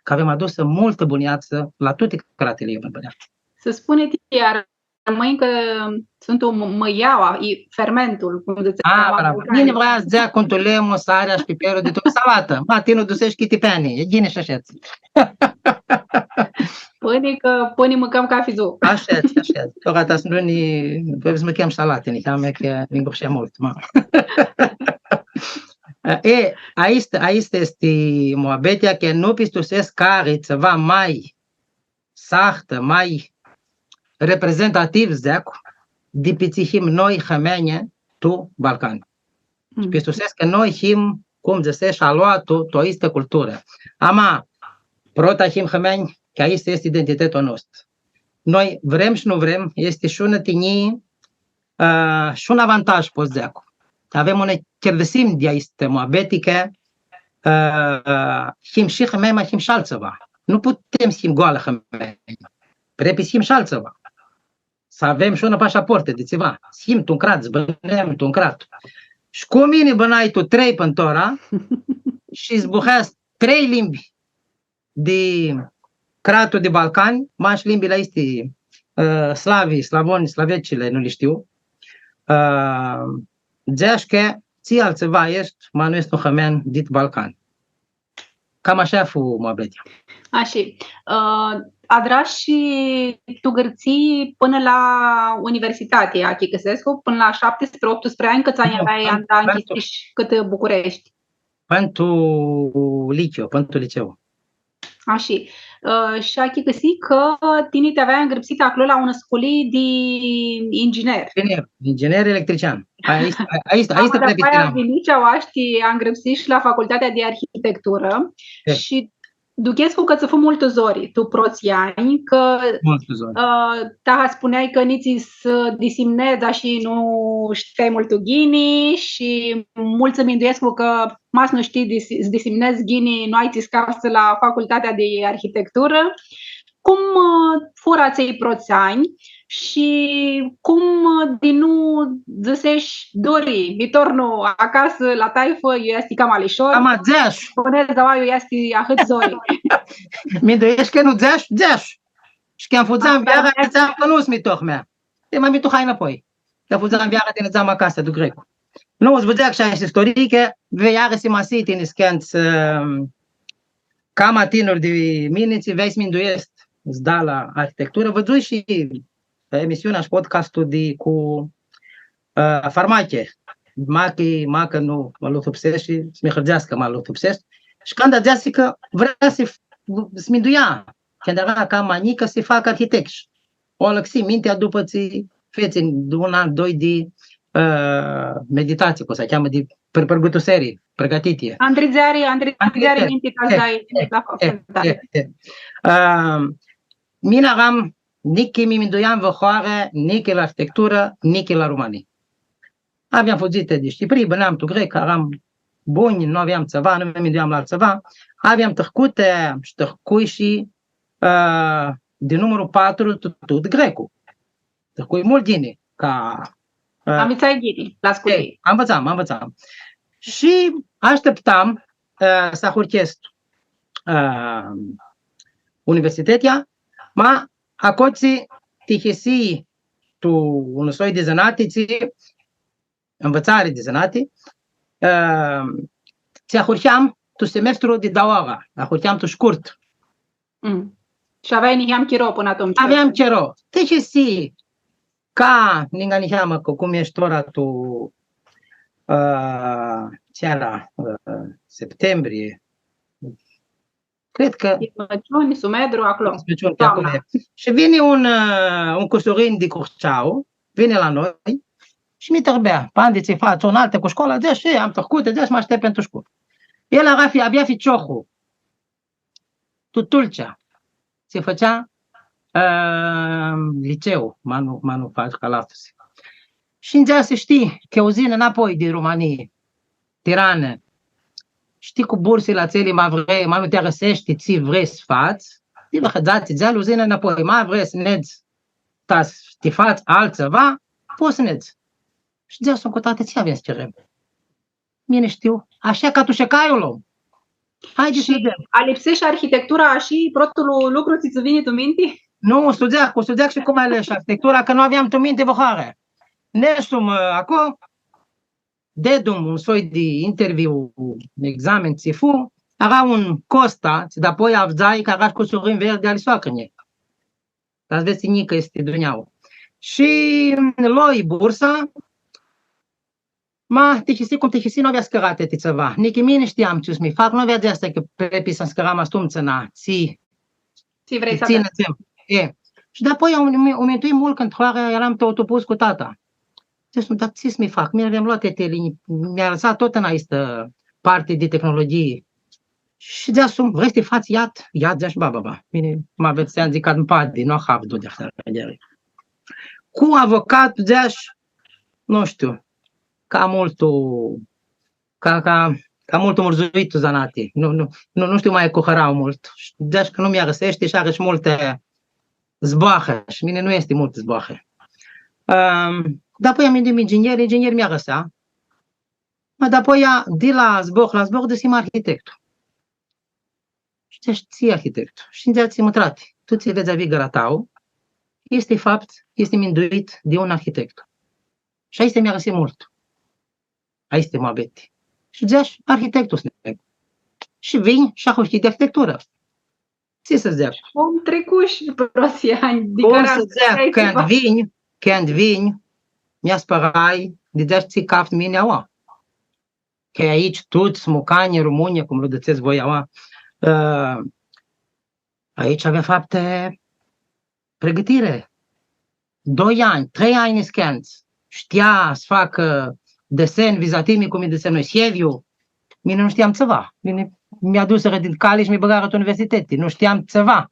Cã avem adusã multã bunjatsã la tuti cratili iu avem bãnati. S-spuni ti armãnj cã suntu m-, mãiaua, e fermentul, cum dzãtsem, a, bravo. Mini vream s-dzãc cuntulemlu, sarea shi piperlu di tu salatã. Ma, tini u dusesh chiti peani, e ghini shi ashitsi. Pãni cã, pãni mãcãm cafi dzuã. Ashitsi, ashitsi. Tora ta s-nu ni, voi s-mãcãm salatã, niheamã cã mi ngurshea multu, ma. E, aestã, aestã easti muabetea, cã nu pistusescu cã ari tsiva ma sartã, ma reprezentativ, dzãc, di pi tsi him noi, hãmeanjlji, tu Balcani. Mm. Pistusescu cã noi him, cum dzãsesh, aluatu tu aestã culturã. Ama, prota him hãmeanjlji, cã aestã easti identiteta a noastrã. Noi vrem shi nu vrem, easti shi unã tinjii, ã, shi un avantaj, pot s-dzãc. Avem unã chirdisim di aestã muabeti cã, ã, him shi hãmeanjlji, ma him shi altsiva. Nu putem s-him goalã hãmeanjlji. Prepi s-him shi altsiva. S-avem shi unã pasaporti di tsiva. S-him tu un crat, s-bãnãm tu un crat. Shi cu mini bãnai tu trei pãn tora shi zburãscu trei limbi di cratu di Balcani, mash limbili aesti, ã, slavi, slavoni, slavecili, nu li shtiu. Ã, dzãsh cã tsi altsiva eshti, ma nu eshti un hãmean dit Balcani. Cam ashi fu muabetea. Ashi. Ã, adrash shi tu Gãrtsii pãnã la universitati, achicãsescu, pãnã la shaptisprãdzatsi, optsprãdzatsi anj, cãts anj aveai anda nchistish cãtã Bucureshti? Pãn tu liceu, pãn tu liceu. Ashi. Ã, shi achicãsii cã tini ti aveai angrãpsitã aclo la unã sculii di inginer. Inginer, inginer electrician. Aestã, aestã, aestã, aestã. Ama dapoaia vinii shi aoa, shtii, angrãpsish la Facultatea di Arhitecturã. E. Shi duchescu cã tsã fu multu zori tu protslji anj, cã, multu zori, ã, taha spuneai cã nitsi s-disimnedz shi nu shteai multu ghini shi multsã minduescu cã ma s-nu shtii dis-, s-disimnedz ghini, nu ai tsi s-caftsã la Facultatea di Arhitecturã. Cum, ã, furã atselj protslji anj shi cum, ã, di nu dzãsesh, Dori, mi tornu acasã la taifã, iu easti cama lishor? Ama dzãsh. Spunets, da, iu easti ahãt zori. Minduesh cã nu dzãsh? Dzãsh. Shi cãndu fudzam veara, dzãtseam cã nu-s mituh mea. Ti ma mituhai nãpoi. Cã fudzam veara, ti nidzam acasã, tu Grecu. Nu, s-vã dzãc shi aestã istorii, cã vei ari simasii tini s-cãnts, ãm, cama tinir di mini, tsi vei s-minduescu, s-da la arhitecturã. Vã dzãsh shi emisiunea shi podcastul di cu, ã, Farmache. Macã, macã nu ma lu hãpsescu shi s-mi hãrzeascã ma lu hãpsescu. Shi canda dzãsi cã vrea s-, s-minduia, cãndu eara cama njicã, s-facã arhitect. Shi u alãxi mintea dupã tsi fetsi un an, doi di, ã, meditatsii, cum s-cheamã, di pr-, pregãtusiri, pregătitiri. Andridzeari, andridzeari, andridzeari minti ca s-dai la facultati. Ã, mini earam, nitsi mi minduiam vãrãoarã, nitsi la arhitecturã, nitsi la Romãnii. Aveam fudzitã di Shchiprii, bãnam tu Grec, earam bunj, nu aveam tsiva, nu mi minduiam la altsiva. Aveam tricutã, shi tricui shi, ã, di numãrlu patru, tu, tut Grecu. Tricui multu ghini, ca, ã, anvitsai ghini la sculii. E, anvitsam, anvitsam. Shi ashtiptam, ã, s-ahurhescu, ã, universitatea, ma aclotsi tihisii tu un soi di zãnati, tsi, nvitsari di zãnati, ã, tsi ahurheam tu semestrul di daua oarã, ahurheam tu shcurt. Mm. Shi aveai niheam chiro pãnã atumtsea. Aveam chiro. Tihisii, ca ningã niheamã, cã cum eshti tora tu, ã, tsi eara, ã, septembrie, cred cã Crãciun, Sumedru, aclo. Crãciun, cã aclo e. Shi vini un, ã, un cusurin di Curceau, vini la noi shi mi ntribã, „Pandi, tsi fats, unã altã cu shcoala?” Dzãsh, „E, am tricutã”, dzãsh, „Ma ashteptu tu shcoli.” El avea fi-, avea ficiorlu tu Tulcea, tsi fãtsea, ã, liceu, ma nu, ma nu fac, ca la altusi. Shi nj-dzãsi, „Shtii, cã eu yinu nãpoi di Romãnii, Tirana. Shtii, cu bursili atseali ma vrei, ma nu ti arãseashti tsi vrei s-fats, di vãrã dzatsi dzeali, eu yinu nãpoi, ma vrei s-nedz, ta s-ti fats altsiva, pots s-nedz.” Shi dzãsh, „Cu tati, tsi avem s-cerem? Mini shtiu, ashi ca tu shecaiu lom. Haidi s-vedem.” Shi alipseshi arhitectura shi protlu lucru tsi tsã vini tu minti? Nu, studiac, cu studiac shi cum alesh arhitectura, cã nu aveam tu minti vãrãoarã. Neshum, ã, aclo, dedum un soi di interviu, examen, tsi fu, eara un Costa, tsi dapoaia avdzai cã eara shi cusurin verdi ali soacrã-nji. Ca s-vedz tsi njicã easti dunjaua. Shi loi bursa, ma tihisii cum tihisii, nu avea s-cãratã ti tsiva. Nitsi mini shtiam tsi s-mi fac, nu avea di aestã cã prepi s-ãnj scãram astumtsea, na, tsi, tsi vrei s-adari. E. Shi dapoaia u, u, u mintui multu cãndu hoarã earam tu autobuz cu tata. Dzãsh, „Da, tsi s-mi fac? Mini aveam loatã ti linii, mi-alãsai tut tu aestã parti di tehnologhii.” Shi dzãsh, „Vrei s-ti fats iat?” „Iat”, dzãsh, „Ba, ba, ba. Mini ma vedz, dzãc, cã nu padi, nu avdu di aestã. Cu avocat”, dzãsh, „Nu shtiu, ca multu, ca, ca, ca multu murzuitu zanati. Nu, nu, nu, nu shtiu, ma e cu hãrau multu.” Shi dzãsh cã nu mi-arãseashti shi ari shi multi zboarã. Shi mini nu easti multi zboarã. Ãm, dapoaia mi duc inginer, inginer mi-arãsea. Ma dapoaia, di la zbor la zbor, dzãsi, „Ma arhitectu.” Shi dzãsh, „Tsi arhitectu?” Shi nj-dzãsi, „Mã, trati, tu tsi vedz avigãra a tau, easti fapt, easti minduit di un arhitectu.” Shi aestã mi-arãsi multu. Aestã muabeti. Shi dzãsh, „Arhitectu s-negu.” Shi vinj shi ahurhii di arhitecturã. Tsi s-dzãc? Cum tricush protslji anj di... Cum s-dzãc, cãndu vinj, cãndu vinj, mi aspãrai, di dzãsh, tsi caftu mini aua. Cã aoatsi tuts mucanj, romãnj, cum lu dzãtsets voi aua, ã, Aoatsi avea faptã pregãtiri. Doi anj, trei anj niscãntsã. Shtia s-facã desen, vizatimi, cum e desenlu, sieviu. Mini nu shtiam tsiva. Mini mi adusirã di cali shi mi bãgarã tu universiteti. Nu shtiam tsiva.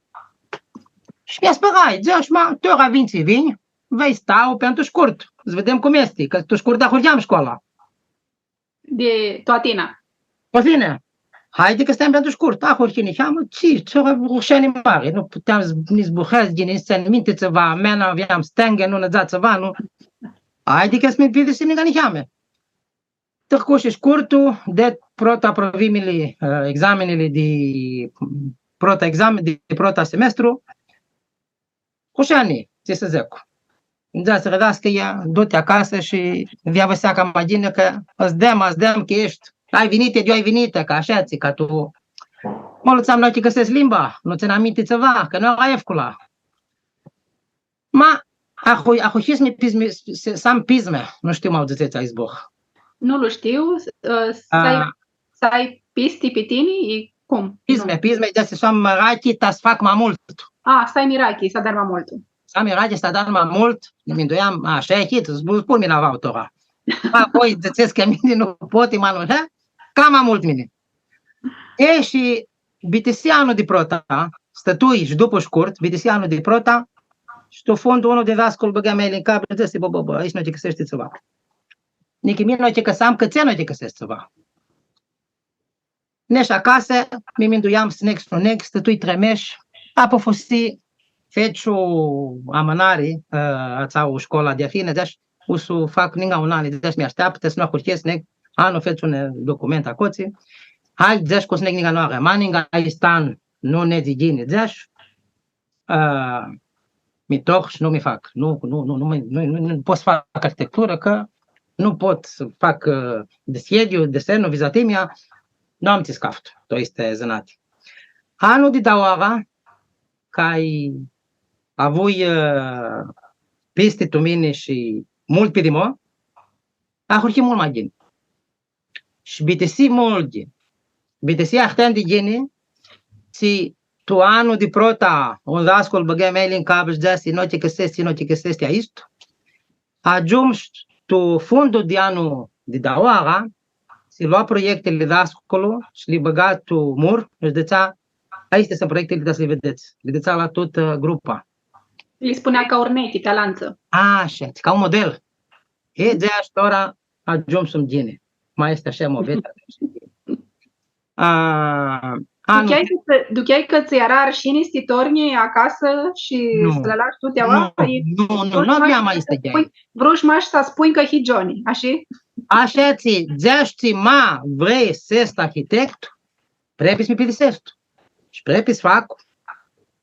Shi mi aspãrai, dzãsh, ma, tora vinj tsi vinj, va stau pi tu shcurt. S-videm cum easti, cã tu shcurt ahurheam shcoala. Di tu Atina. Poftim. Haidi cã stãm pi tu shcurt. Ahurhi niheamã, tsi, tsi rusheni mari. Nu puteam s-, nitsi s-zburãscu, nitsi s-tsãn minti tsiva, mea, nu aveam stengã, nu nã dzã tsiva, nu. Haidi cã s-mi pidisi nica niheamã. Tricursi shcurtu, di prota provimili, ã, examenili di prota examen, di prota semestru, cu shani, tsi s-dzãc. Dzãsi, dascalja, du-ti acasã shi via vãsea cama ghini, cã ãts dãm, ãts dãm, cã eshti, ai vinitã, di ai vinitã, cã ashitsi, cã tu. Ma lu tsãn, nu tsi cãsescu limba, nu tsãn minti tsiva, cã nu eara efcula. Ma, ahu-, ahuhi s-mi pizmi, s-, s-am pizme, nu shtiu, ma u dzãtsets aestu zbor. Nu lu shtiu, ã, s-ai, a, s-ai pisti pi tini, i cum? Pizme, nu. Pizme, dzãsi, s-am mirachi, ta s-fac ma multu. A, s-ai mirachi, s-adari ma multu. S-am mirachi, s-adari ma multu, mi minduiam, ashitsi, s-spu-, spun mini la vautora. Ma, voi dzãtsets cã mini nu pot, ma nu, he? Cama multu mini. E, shi bitisi anlu di prota, stãtui shi dupu shcurt, bitisi anlu di prota, shi tu fundu unu di dascali bãgã meili tu cap, dzãsi, bã, bã, bã, aoatsi nu tsi cãseshti tsiva. Nitsi mini nu tsi cãsam, cã tsi nu tsi cãseshti tsiva. Nesh acasã, mi minduiam s-neg, s-nu neg, stãtui trei mesh, apofusi, feciu amãnari, ã, atsea shcoala di Atina, dzãsh, u s-u fac ninga un an, dzãsh, mi ashteaptã, s-nu ahurhescu, neg, anlu feci un document acotsi. Hai, dzãsh, cu s-neg ninga nu ari, ma ninga aestu an nu nedzi ghini, dzãsh, ã, mi tornu shi nu mi fac. Nu, nu, nu, nu, mi- nu, nu, nu pot s-fac arhitecturã, cã nu pot s-fac, ã, di sediu, desenlu, vizatimea, nu am tsi s-caftu, tu aestã zãnati. Anlu di daua oarã, cã ai avui, ã, pisti tu mini shi multu pidimo, ahurhi multu ma ghini. Shi bitisi multu ghini. Bitisi ahãntu di ghini, tsi tu anlu di prota, un dascal bãgã meili tu cap shi dzãsi, nu tsi cãseshti, nu tsi cãseshti aestu. Agiumshu tu fundu di anlu di daua oarã, si lua proiectili dascalu shi li bãga tu mur, shi dzãtsea, aesti suntu proiectili, ta s-li videts. Li dzãtsea la tutã, ã, grupa. Li spunea ca urnechi, ti alantsã. A, ashitsi, ca un model. E, dzãsh, tora agiumshu ghini. Ma easti ashi, ma vedz. A, a, nu. Ducheai cã, ducheai cã tsã eara arshini s-ti tornji acasã shi s-lã lash tuti aua? Nu, nu, nu, nu aveam aestã ideea. Vrush mash s-spunj cã hii Johnny, ashi? Ashitsi, dzãsh, tsi ma vrei s-eshti arhitectu, prepi s-mi piliseshti. Shi prepi s-fac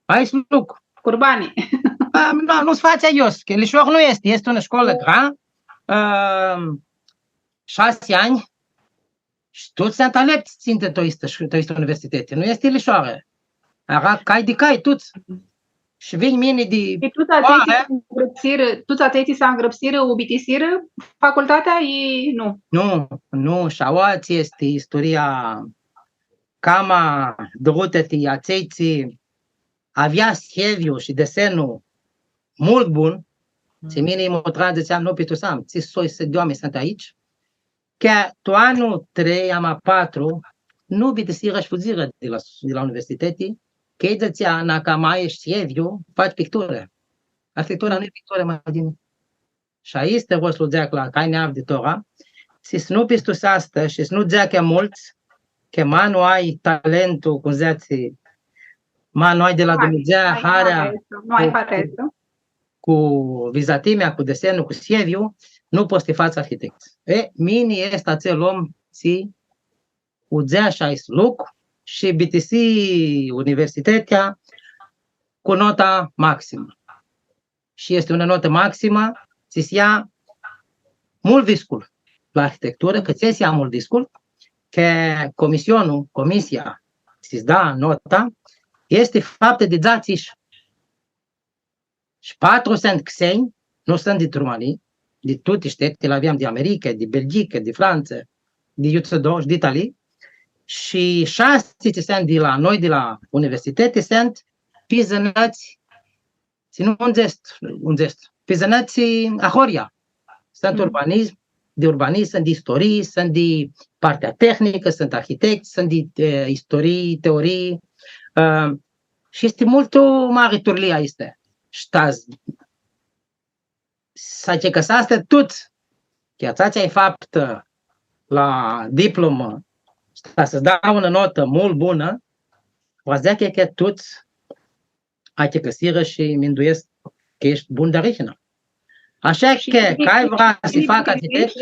aestu lucru. Curbani. A, nu, nu s-fatsi aios, cã lishor nu easti. Easti unã shcoalã grea, ã, shasi anj, shi tuts suntu alepts, tsi intrã tu aestã, tu aestã universiteti. Nu easti lishoarã. Eara cai di cai, tuts. Shi vinj mini di... Shi tuts atselj tsi s-angrãpsirã, tuts atselj tsi s-angrãpsirã, u bitisirã facultatea, i nu? Nu, nu, shi aua tsi easti isturia cama durutã ti atselj tsi avea sieviu shi desenlu multu bun, tsi mini lji mutra, dzãtseam, nu pitusam, tsi soi s-, di oaminj suntu aoatsi, cã tu anlu trei, ama patru, nu bitisirã shi fudzirã di la, di la universiteti, cã elj dzãtsea, na, cã ma eshti sieviu, fatsi picturã. Arhitectura nu e picturã, ma ghini. Shi aestã voi s-lu dzãc la cai nj-avdi tora, shi s-nu pistuseascã shi s-nu dzãcã multsã, cã ma nu ai talentul, cum dzãtsi, ma nu ai di la Dumnidzã harea, nu ai cu, harea cu, cu vizatimea, cu desenlu, cu sieviu, nu pots s-ti fats arhitect. E, mini easti atsel om tsi u dzãsh aestu lucru shi bitisi universitatea cu nota maximã. Shi easti unã notã maximã, tsi s-ljea multu discul la arhitecturã, cã tsi s-ljea multu discul, cã comisionlu, comisia, tsi s-da nota, easti faptã di dzatsi shi. Shi patru suntu xenj, nu suntu di Rumãnii, di tuti shtetili, aveam di America, di Belgica, di Frantsã, di iutsido shi di Italii, shi shasi tsi suntu di la noi, di la universiteti, suntu pi zãnãts, tsi nu undzescu, undzescu, pi zãnãts ahoryea. Suntu urbanism, di urbanism, suntu di istorii, suntu di partea tehnicã, suntu arhitects, suntu di, e, istorii, teorii. Ã, shi easti multu mari turlia aestã. Shi ta s-, s-achicãseascã tuts, cã atsea tsi ai faptã la diplomã, shi ta s-tsã da unã notã multu bunã, va s-dzãcã cã tuts achicãsirã shi minduescu cã eshti bun di arihina. Ashi cã, cari vrea s-facã arhitect,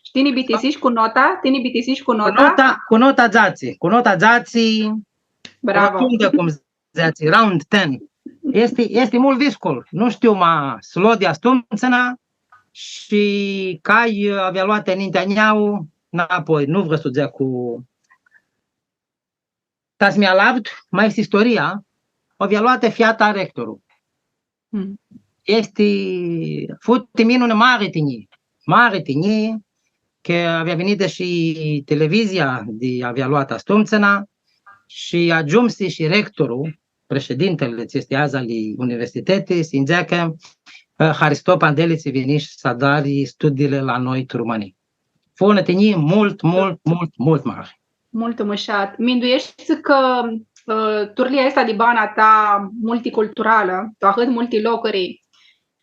shi tini bitisishi cu nota, tini bitisishi cu nota? Cu nota, cu nota dzatsi, cu nota dzatsi, bravo, rotundã, cum dzãtsi, round ten. Easti, easti multu viscul. Nu shtiu, ma s-lo di astumtsina shi cai avea loatã ninti a njeu, napoi, nu vrea s-dzãc cu ta s-mi alavdu, ma easti istoria, u avea loatã feata a rectorlui. Mm. Easti, fu ti mini unã mari tinjii, mari tinjii, cã avea vinitã shi televizia di avea loatã astumtsina, shi agiumsi shi rectorlu, preshedintili, tsi easti adzã ali universiteti, s-nji dzãcã, ã, haristo, Pandeli, tsi vinish s-adari studiili la noi tu Romãnii. Fu unã tinjii multu, multu, multu, multu mari. Multu mushat. Mindueshti cã, ã, turlia aestã di bana ta multiculturalã, tu ahãt multi locuri,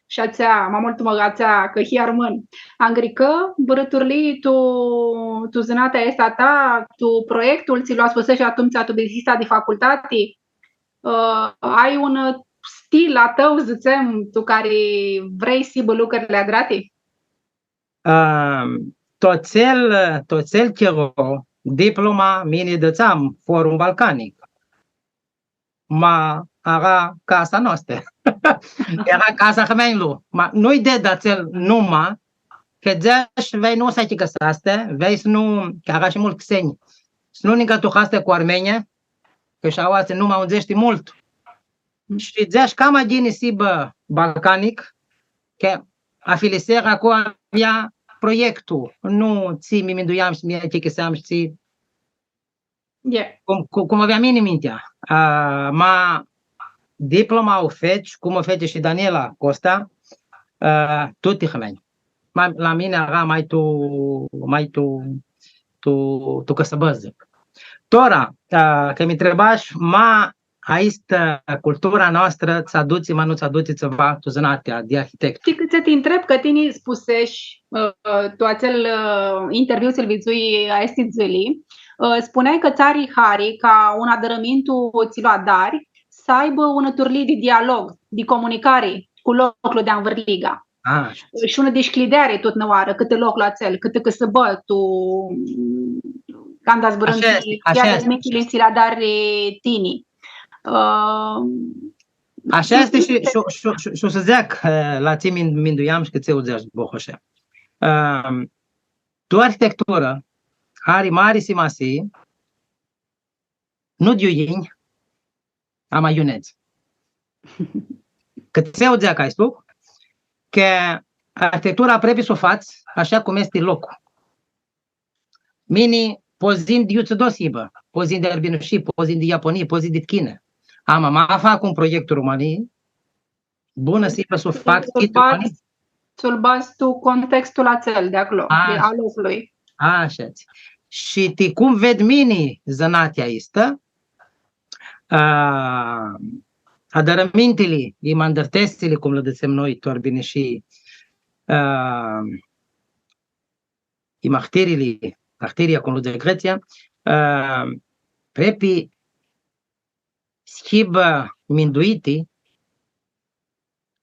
shi atsea, ma multu ma atsea cã hii armãn, angricã vãrã turlii tu, tu zãnatea aestã ta, tu proiectul tsi lu spuseshti atumtsea tu bitisita di facultati, ã, ai un stil a tãu, dzãtsem, tu cari vrei s-hibã lucrili adrati? Ã, tu atsel, tu atsel chiro, diploma, mini dãtseam Forum Balcanic. Ma eara casa noastrã. Eara casa a armãnjlor. Ma nu-lj ded atsel numa, cã dzãsh, vei nu s-achicãseascã, vei s-nu, cã eara shi multsã xenj, s-nu nã cãtuhascã cu armãnjlji, cã shi aoatsi numa undzeashti multu. Shi dzãsh, cama ghini s-hibã Balcanic, cã afiliserã aclo avea proiectul, nu tsi mi minduiam shi mi achicãseam shi tsi, cum, cu-, cum aveam mini mintea. A, ma diploma u feci, cum u feci shi Daniela Costa, a, tuti armãnj. Ma la mini eara ma tu, ma tu, tu, tu cãsãbã, dzãc. Tora, a, cã mi ntribash, ma aestã cultura a noastrã tsã adutsi, ma nu tsã adutsi tsiva tu zãnatea di arhitectu? Shtii cã ti ntreb, cã tini spuseshi, ã, tu atsel, ã, interviu tsi-l vidzui aesti dzãli, ã, spuneai cã tsã ari hari ca un adãrãmintu tsi lu adari s-aibã unã turlii di dialog, di comunicari cu loclu di anvãrliga. A, ashi. Shi unã dishcljideari tut nãoarã, cãtã loclu atsel, cãtã cãsãbã tu, canda zburãm, ashi easti, ashi easti, ashi easti, tsi li adari tini. Ã, ashi easti shi, shi, shi, shi, shi s-dzãc, ã, la tsi mi-, minduiam shi cã tsi u dzãsh, Bohoshe. Ã, tu arhitecturã ari mari simasii, nu di iu yinj, ama iu nedz. Cã tsi u dzãc aestu, cã arhitectura prepi s-u fats ashi cum easti loclu. Mini, pots s-yinj di iu tsi dots s-hibã, pots s-yinj di Arbinushii, pots s-yinj di Iaponii, pots s-yinj di China. Ama, ma fac un proiect tu Romãnii, bunã s-hibã s-u fac, s-lu badz, s-lu badz tu contextul atsel di aclo, di, a loclui. Ashi. Shi ti cum ved mini zãnatea aestã, a, adãrãmintili, i mandãrtesili, cum li dzãtsem noi, tu Arbinishii, a, i martirili, martiria, cum li dzãc Gretsia, a, prepi s-hibã minduiti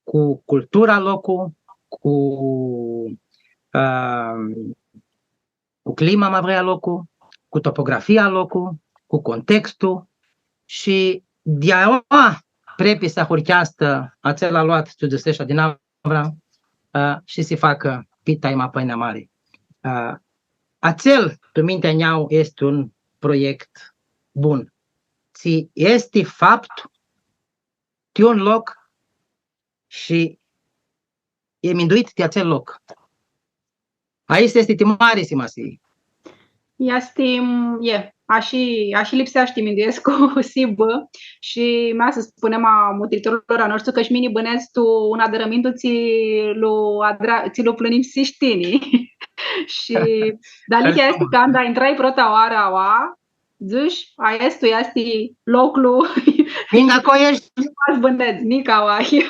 cu cultura loclu, cu, ã, cu clima, ma vrea, a loclu, cu topografia a loclu, cu contextul shi di aoa prepi s-ahurcheascã atsel aluat, tsi dzãsesh adinavra, ã, shi s-facã pita i ma pãnea mari. Ã, atsel, tu mintea a njeu, easti un proiect bun. Tsi easti faptu ti un loc shi e minduit ti atsel loc. Aestã easti ti mari simasii. Easti, e, ashi, ashi lipseashti, minduescu, s-hibã, shi mea s-spunem a mutritorlor a noshtri cã shi mini bãnedz tu un adãrãmintu tsi lu adra-, tsi lu plãnimsish tini. Shi, dar dealihea easti cã anda intrai prota oarã aua, dzãsh, aestu easti loclu. Ninga, aclo eshti. Pots s-bãnedz, nica aua. Ti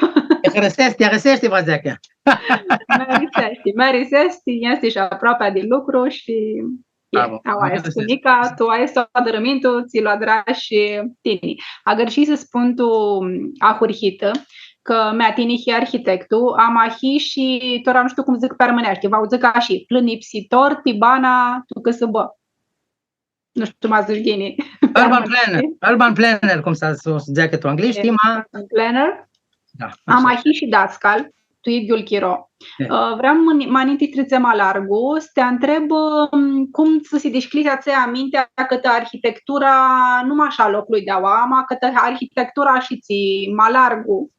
hãriseshti, ti hãriseshti, va dzãc. Mi hãriseshti, mi hãriseshti, easti shi aproapea di lucru shi e, bravo, aua easti cu nica, tu aestu adãrãmintu tsi lu adrash tini. Agãrshii s-spun tu ahurhitã, cã mea tini hii arhitectu, ama hii shi, tora nu shtiu cum dzãc pi armãneashti, va u dzãc ashi, plãnipsitor ti bana tu cãsãbã. Nu shtiu, ma dzãsh ghini. Urban planner, urban planner, cum s-, s-, s-dzãtsi tu anglishti, e, ma urban planner. Da, ama ashi. Hii shi dascal, tu idyiul chiro. E. Ã, vream ma, ma ninti s-tridzem ma largu, s-ti ntreb, ãm, cum tsã si dishcljisi atsea mintea cãtã arhitectura, nu mash a loclui di aua, ama cãtã arhitectura shi tsi ma largu.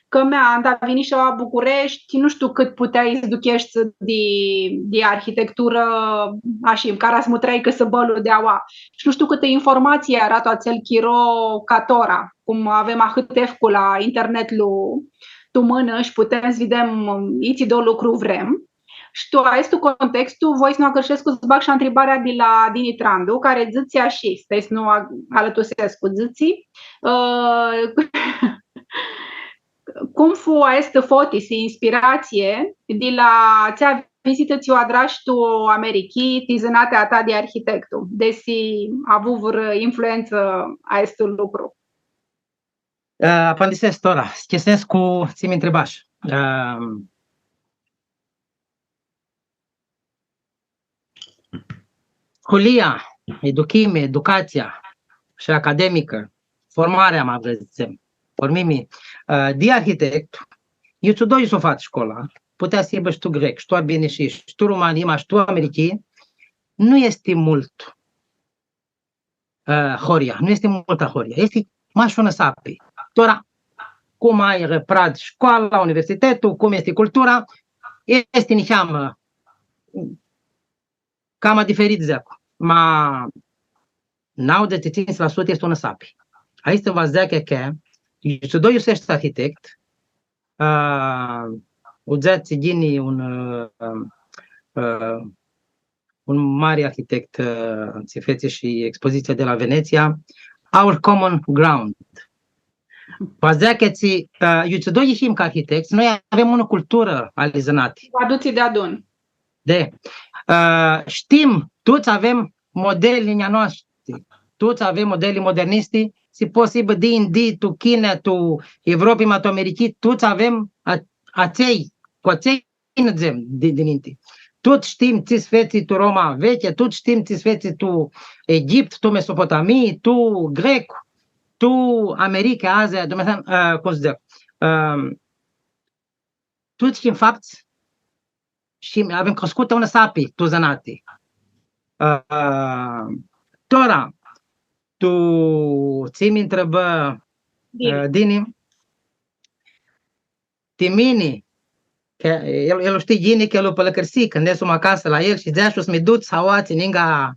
Cã mea, anda vinish aua Bucureshti, nu shtiu cãt puteai s-aducheshti di, di arhitecturã, ashi, cara s-mutreai cãsãbãlu di aua. Shi nu shtiu cãtã informatsii eara tu atsel chiro ca tora, cum avem ahãt efclu la internetlu tu mãnã shi putem s-videm, ãm, itsi di lucru vrem. Shi tu aestu contextu, voi s-nu agãrshescu s-bag shi ntribarea di la Dini Trandu, cari dzãtsi ashi, stai s-nu ag-, alãtusescu, dzãtsi, ã, cum fu aestã fotisi, inspiratsii, di la atsea vizitã tsi u adrash tu Americhii, ti zãnatea ta di arhitectu, desi avu vãrã influentsã aestu lucru? Ã, apandisescu tora, s-chisescu tsi mi ntribash. Ã, sculia, educhimi, educatsia shi academicã, formarea, ma vrem s-dzãtsem, formimi, ã, di arhitect, iutsido iu s-u fats scola, putea s-hibã shi tu grec, shi tu arbinisii, shi tu rumãnii, ma shi tu Americhii, nu easti multu ã, horia, nu easti multã horia, easti mash unã sapi. Tora, cum ai, ã, prad scoala, universitetul, cum easti cultura, easti niheamã cama diferit, dzãc. Ma nauãdzãtsi shi tsintsi la sutã easti unã sapi. Aestã va s-dzãcã cã, iutsido iu s-eshti arhitect, ã, u dzãtsi ghini un, ã, ã, un mari arhitect, ã, tsi featsi shi expozitsia di la Venetsia, Our Common Ground. Va s-dzãcã cã tsi, ã, iutsido him ca arhitects, noi avem unã culturã ali zãnati. Va duci deadun. De, ã, shtim, tuts avem modelii a noshtri, tuts avem modelii modernisti, tsi pots s-hibã di Indii, tu China, tu Evropi, ma tu Americhii, tuts avem a-, atselj, cu atselj nidzem di, di ninti. Tuts shtim tsi s-featsi tu Roma vechi, tuts shtim tsi s-featsi tu Egipt, tu Mesopotamii, tu Grec, tu America, Azia, Dumnidzã, ã, cum s-dzãc, ã, tuts him fapts shi avem criscutã unã sapi tu zãnati. Ã, tora, tu tsi mi ntribã, Dini. Ã, Dini, ti mini, cã el, el u shtii ghini, cã el u pãlãcãrsi, cãndu esum acasã la el shi dzãsh, s-mi duts aoatsi, ninga,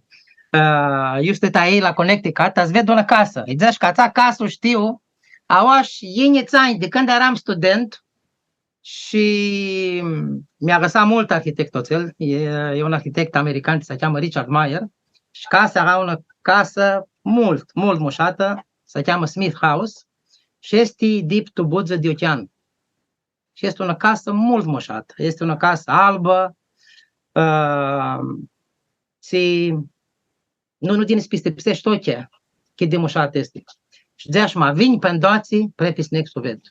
ã, iu stãtea elj la Connecticut, ta s-ved unã casã. Lji dzãsh cã atsea casã u shtiu, aoa shi yinghits anj, di cãndu eram student, shi mi-arãsea multu arhitectul atsel, e, e un arhitect american, tsi s-cheamã Richard Meyer, shi casa eara unã casã multu, multu mushatã, s-cheamã Smith House, shi easti dip tu budzã di ochean. Shi easti unã casã multu mushatã. Easti unã casã albã, ã, tsi, nu, nu yini s-pistipseshti ocljilj, cãt di mushatã easti. Shi dzãsh, ma vinj pi andoatsi, prepi s-neg s-u ved.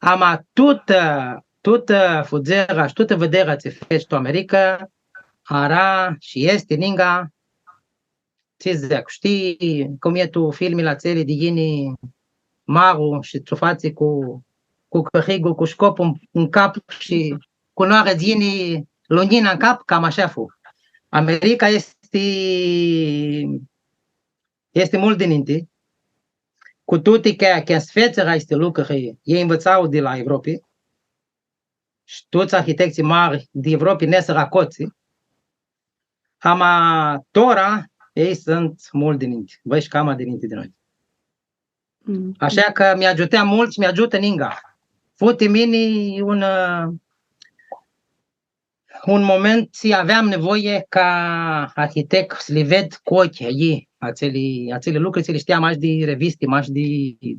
Ama tutã, tutã fudzera shi tutã viderea tsi feci tu America, eara shi easti ninga, tsi dzãc, shtii cum e tu filmili atseli di yini maru shi tsi u fatsi cu, cu cãriglu, cu scoplu tu, tu cap shi cu noari tsi yini lunjina tu cap, cam ashi fu. America easti, easti multu di ninti, cu tuti cã, cã s-fetsirã aesti lucri, elj nvitsarã di la Evropi, shi tuts arhitectsãlj mari di Evropi nesirã aclotsi. Ama tora, elj suntu multu dininti, bã, shi cama dininti di noi. Mm. Ashi cã mi agiutã multu shi mi agiutã ninga. Fu ti mini un, ã, un moment tsi aveam nevoie ca arhitect s-li ved cu oclji, atseali, atseali lucri, tsi li shtiam mash di revisti, mash di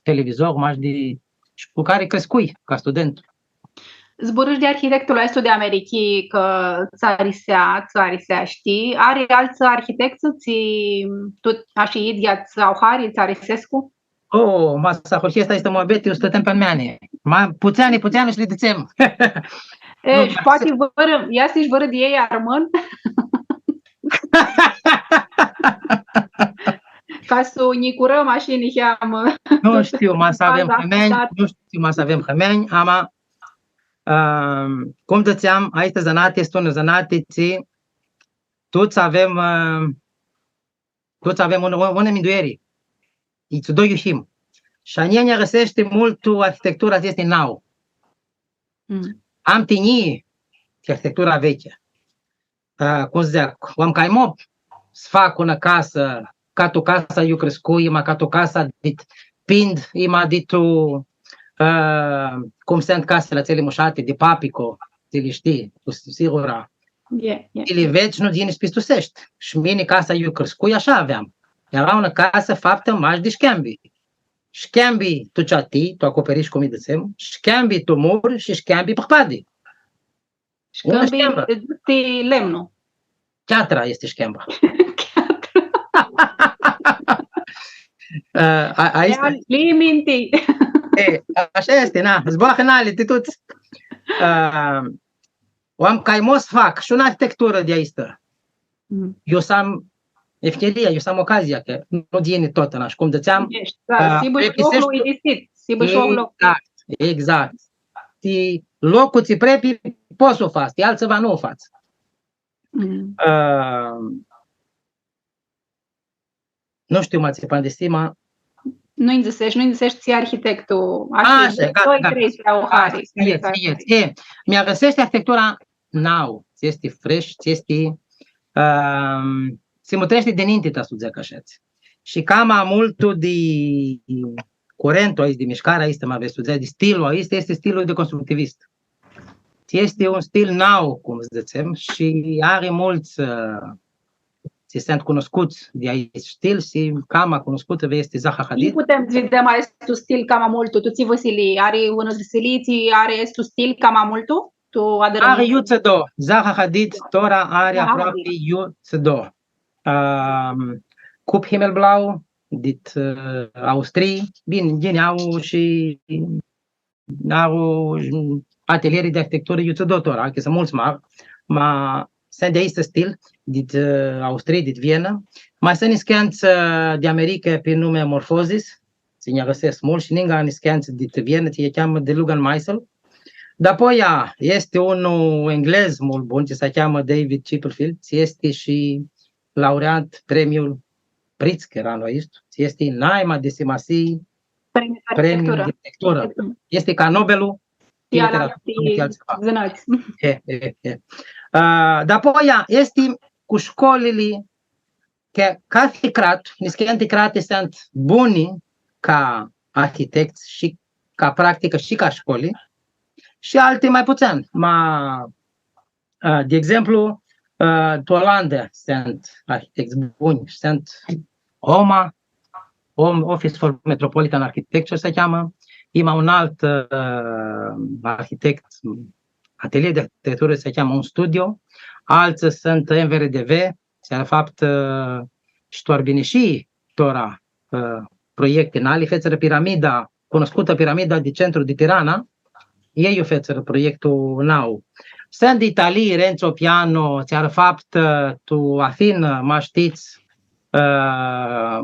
televizor, mash di, shi cu cari criscui ca student. Zburãsh di arhitectul aestu di Americhii, cã tsã arisea, tsã ariseashti. Ari altsã arhitectsã, tsi, tu, ashi, idyea, tsã au hari, tsã arisescu? O, ma s-ahurhi aestã muabeti, u stãtem pi-a meani. Ma putsãni, putsãni shi li dzãtsem. E, nu, shi ma poati s- vãrã, ia s-dzãts vãrã di elj armãn? Ca s-u nji curãm, ashi, niheamã. Nu shtiu, ma s-avem hãmeanj, nu shtiu, ma s-avem hãmeanj, ama, ãm, cum dzãtseam, aestã zãnati easti unã zãnati tsi tuts avem, ãm, tuts avem un, un, unã mindueri. Its do iushim. Shi a njia nj-arãseashti multu arhitectura tsi easti nau. Mm. Am tinjii ti arhitectura vechi. Ã, cum s-dzãc, u am caimo s-fac unã casã, ca tu casa iu criscui, ma ca tu casa dit pind, i ma di tu, ã, cum suntu casili atseali mushati di papico, tsi li shtii, tu sigura. E, e. Tsi li vedz, nu yini s-pistuseshti. Shi mini casa iu criscui, ashi aveam. Eara unã casã faptã mash di shcambi. Shcambi tu ceati, tu acoperish, cum lji dzãtsem, shcambi tu muri shi shcambi pãpadi. Unã shcambi shcambã. Di lemnu. Cheatra easti shcamba. Cheatra. Ã, a, a, easti. Ia, li minti. E, ashi easti, na, zboarã nali, ti tuts. Ã, u am caimo s-fac shi unã arhitecturã di aestã. Mm. Eu s-am efcheria, eu s-am ocazia, cã nu yini totna, shi cum dzãtseam, ã, s-hibã shi loclu irisit, s-hibã shi loclu. Exact, exact. Ti loclu tsi prepi, pots s-u fats, ti altsã va nu u fats. Mm. Ã, nu shtiu, ma tsi pandisima. Nu-nj dzãsesh, nu-nj dzãsesh tsi arhitectu, ashi, gata, doi, gata. Trei, trei, hari. Ashi, e, e, e. Mi-arãseashti arhitectura nau, tsi easti fresh, tsi easti, ãm, si mutreashti dininti, ta s-u dzãc ashi. Shi cama multu di curentul aestu, di mishcarea aestã, ma vrei s-u dzãc, di stilul aestu, easti stilul di constructivist. Tsi easti un stil nau, cum dzãtsem, shi ari multsã, ã, tsi suntu cunuscuts di aestu stil, shi cama cunuscutã easti Zaha Hadid. Cum putem s-videm aestu stil cama multu? Tu tsi vãsilii? Ari unã vãsilii tsi ari aestu stil cama multu? Tu adãrãminti? Ari iutsido. Zaha Hadid, tora ari aproapi iutsido. Ãm, Kupp Himmelblau, dit, ã, Austrii, bini, ghini, au shi au atelieri di arhitecturã iutsido tora, cã suntu multsã mari, ma suntu di aestu stil, dit, ã, Austrii, dit Viena. Ma suntu niscãntsã, ã, di America pi numi Morphosis, tsi nj-arãsescu multu, shi ninga niscãntsã dit Viena, tsi lji cheamã The Lugan Meisel. Dapoia, ã, easti un englez multu bun, tsi s-cheamã David Chipperfield, tsi easti shi laureat premiul Pritzker anlu aestu, tsi easti naima di simasii premiu di arhitecturã. Easti ca Nobelu, ti literaturã, nu ti altsã. Zãnati. E, e, e. Ã, dapoia easti cu shcolili, cã cathi crat, niscãnti crati suntu buni ca arhitects shi ca practicã shi ca shcoli, shi alti ma putsãn. Ma Ã, di exemplu, ã, tu Olanda suntu arhitects buni, suntu OMA, Om-, Office for Metropolitan Architecture s-cheamã, ima un alt, ã, arhitect, atelier di arhitecturã s-cheamã Un Studio, altsã suntu M V R D V, tsi ari faptã, ã, shi tu Arbinishii, tora, ã, proiecti nali, fetsirã piramida, cunuscutã piramida di centru di Tirana, elj u fetsirã proiectul nau. Suntu di Italii, Renzo Piano, tsi ari faptã, ã, tu Athina, ma shtits, ã,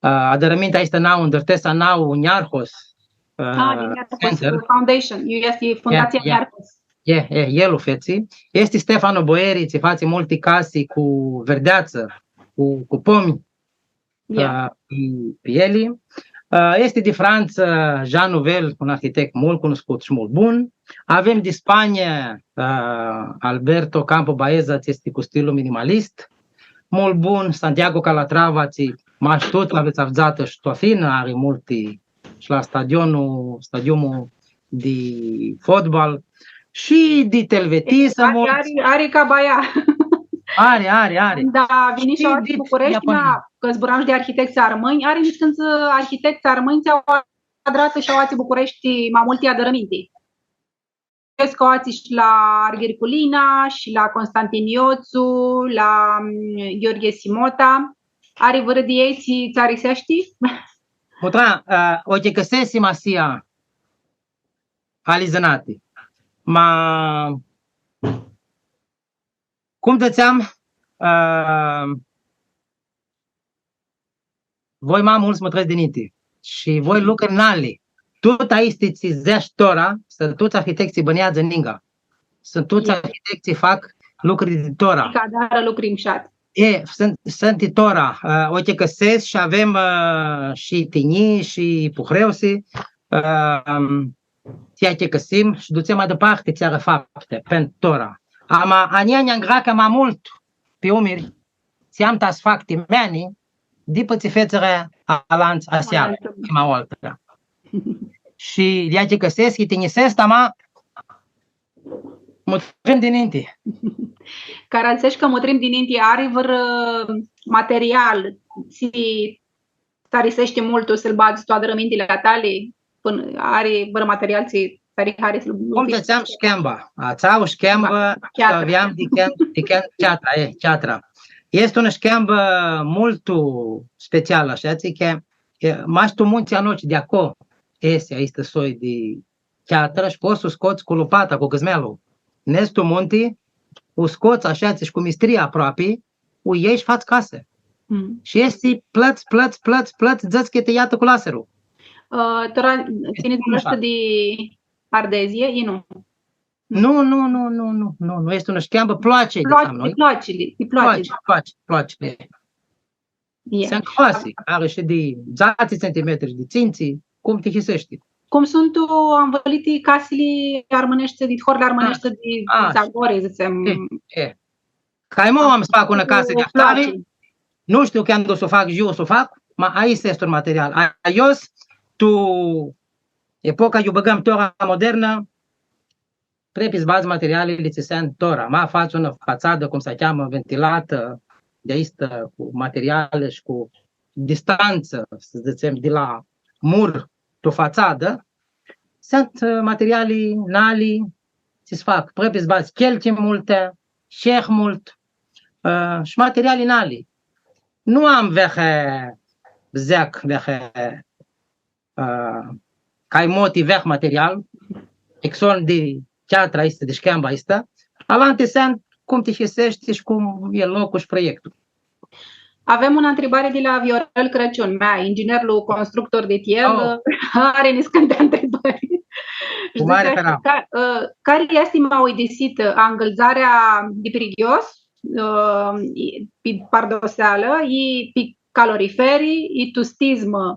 ã, adãrãmintea aestã nau, ndrtesa nau, Niarhos, ã, ah, di Niarhos Center. Foundation, easti Fundația Niarhos. E, e, el u fetsi. Easti Stefano Boeri, tsi fatsi multi casi cu verdeatsã, cu, cu pomi, ã, pi, pi elj. Ã, easti di Frantsa, Jean Nouvel, un arhitect multu cunuscut shi multu bun. Avem di Spania, ã, Alberto Campo Baeza, tsi easti cu stilul minimalist. multu bun, Santiago Calatrava, tsi mash tuts avets avdzatã shi tu Athina ari multi, shi la stadionlu, stadiumlu di fotbal, shi di Helvetii, ari, multi. Ari, ari ca baia. Ari, ari, ari. Da, vini shi di Bucureshti, Japonia. Ma, cã zburam shi di arhitects armãnj, ari niscãntsã arhitects armãnj tsi au adratã shi aoatsi Bucureshti ma multi adãrãminti. Cred cã aoatsi shi la Arghirculina, shi la Constantin Iotsu, la, mm, Gheorghe Simota. Ari vãrã di elj tsi tsã ariseashti? Mutra, ã, u achicãsescu simasia ali zãnati. Ma, cum dzãtseam, ã, voi ma multu s-mutrescu dininti. Shi voi lucri nali. Tut aesti tsi dzãts tora, suntu tuts arhitects tsi bãneadzã ninga. Suntu tuts arhitects tsi fac lucri di tora. Ca adarã lucri mushat. E, suntu, suntu di tora, ã, u achicãsescu shi avem, ã, shi tinjii, shi ipuhreusi, ã, tsi achicãsim shi dutsem ma diparti tsi ari fapti, pãn tora. Ama, a njia nj-angracã ma multu pi umiri, tsi am ta s-fac ti mini, dupã tsi fetsirã alantsã asearã, prima oarã. Shi di achicãsescu, tinjisescu, ama mutrim dininti. Cara dzãtsesh cã mutrim dininti, ari vãrã material, tsi tsã ariseashti multu s-lu badz tu adãrãmintili a tali, pãnã ari vãrã material tsi tsã ari hari s-lu... Cum dzãtseam, shchembã. Atsea u shchembã, da, cheatrã. Aveam di chem-, di chem-, cheatra, e, cheatra. Easti unã shchembã multu specialã, ashitsi cã, e, mash tu muntsãlj a noshtri di aclo, easti aistã soi di cheatrã shi pots s-u scots cu lupata, cu cãzmelu. Nedz tu munti, u scots ashitsi shi cu mistria aproapi, u ljai shi fats casã. Mm. Shi easti plãts, plãts, plãts, plãts, dzãts cã ti iatã cu laserlu. Ã, tora, tini zburãshti di Ardezie, i nu? Nu, nu, nu, nu, nu, nu, nu, easti unã shchembã, ploaci, di ploaci, dzãtsem noi. Ploacili, di ploacili. Ploaci, ploaci, ploacili. Ie. Suntu groasi, ari shi di dzatsi centimetri, di tsintsi, cum tihiseashti. Cum suntu anvãliti casili armãneshti, di horli armãneshti, di Zagori, dzãtsem. E, e. Cã mo am s-fac unã casã di ahtari, nu shtiu cãndu s-u fac, iu s-u fac, ma aestu easti un material. A, aoa, tu epoca iu bãgãm tora modernã, prepi s-badz materialili tsi suntu tora. Ma fats unã fatsadã, cum s-cheamã, ventilatã, di aistã, cu materiali shi cu distantsã, s-dzãtsem, di la mur tu fatsadã, suntu, ã, materiali nali, tsi s-fac, prepi s-badz chelchi multi, sheh multu, ã, shi materiali nali. Nu am vehe, dzãc, vehe, ã, cai moti veh material, exon di cheatra aistã, di shchemba aistã, alanti suntu cum tihiseashti shi cum e loclu shi proiectul. Avem unã ntribari di la Viorel Crãciun, mea, inginerlu constructor di tiel, ari niscãnti ntribari. Cu mari drag. Shi dzãtsi ashi, ca-, ã, cari easti ma uidisitã, angãldzarea di prigios, ã, i-, pi pardosealã, i pi caloriferi, i tu stizmã?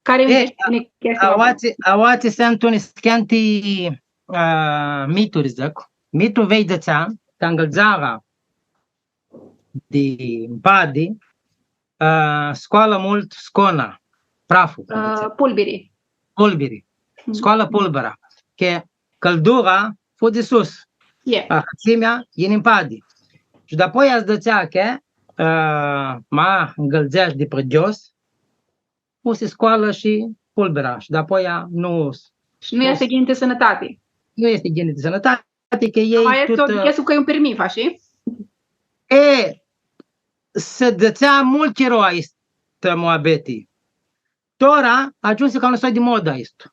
Cari e, un a-, chestia aoatsi, aoatsi suntu niscãnti, ã, mituri, dzãc. Mitlu veclju dzãtsea cã angãldzarea di mpadi, ã, scoalã multu scona, praful, cum dzãtsem. Pulbiri. Pulbiri. Mhm. Scoalã pulbira. Cã cãldura fudzi sus. E. Arãtsimea yini mpadi. Shi dapoia s-dzãtsea cã, ã, ma angãldzeashti di prigios, u si scoalã shi pulbira shi dapoia nu... Shi nu easti ghini ti sãnãtati. Nu easti ghini ti sãnãtati, cã elj... Ama easti tut, o, ã, easti ca un pirmith, ashi? E, s-dzãtsea multu chiro aistã muabeti. Tora agiumsi ca un soi di modã aestu.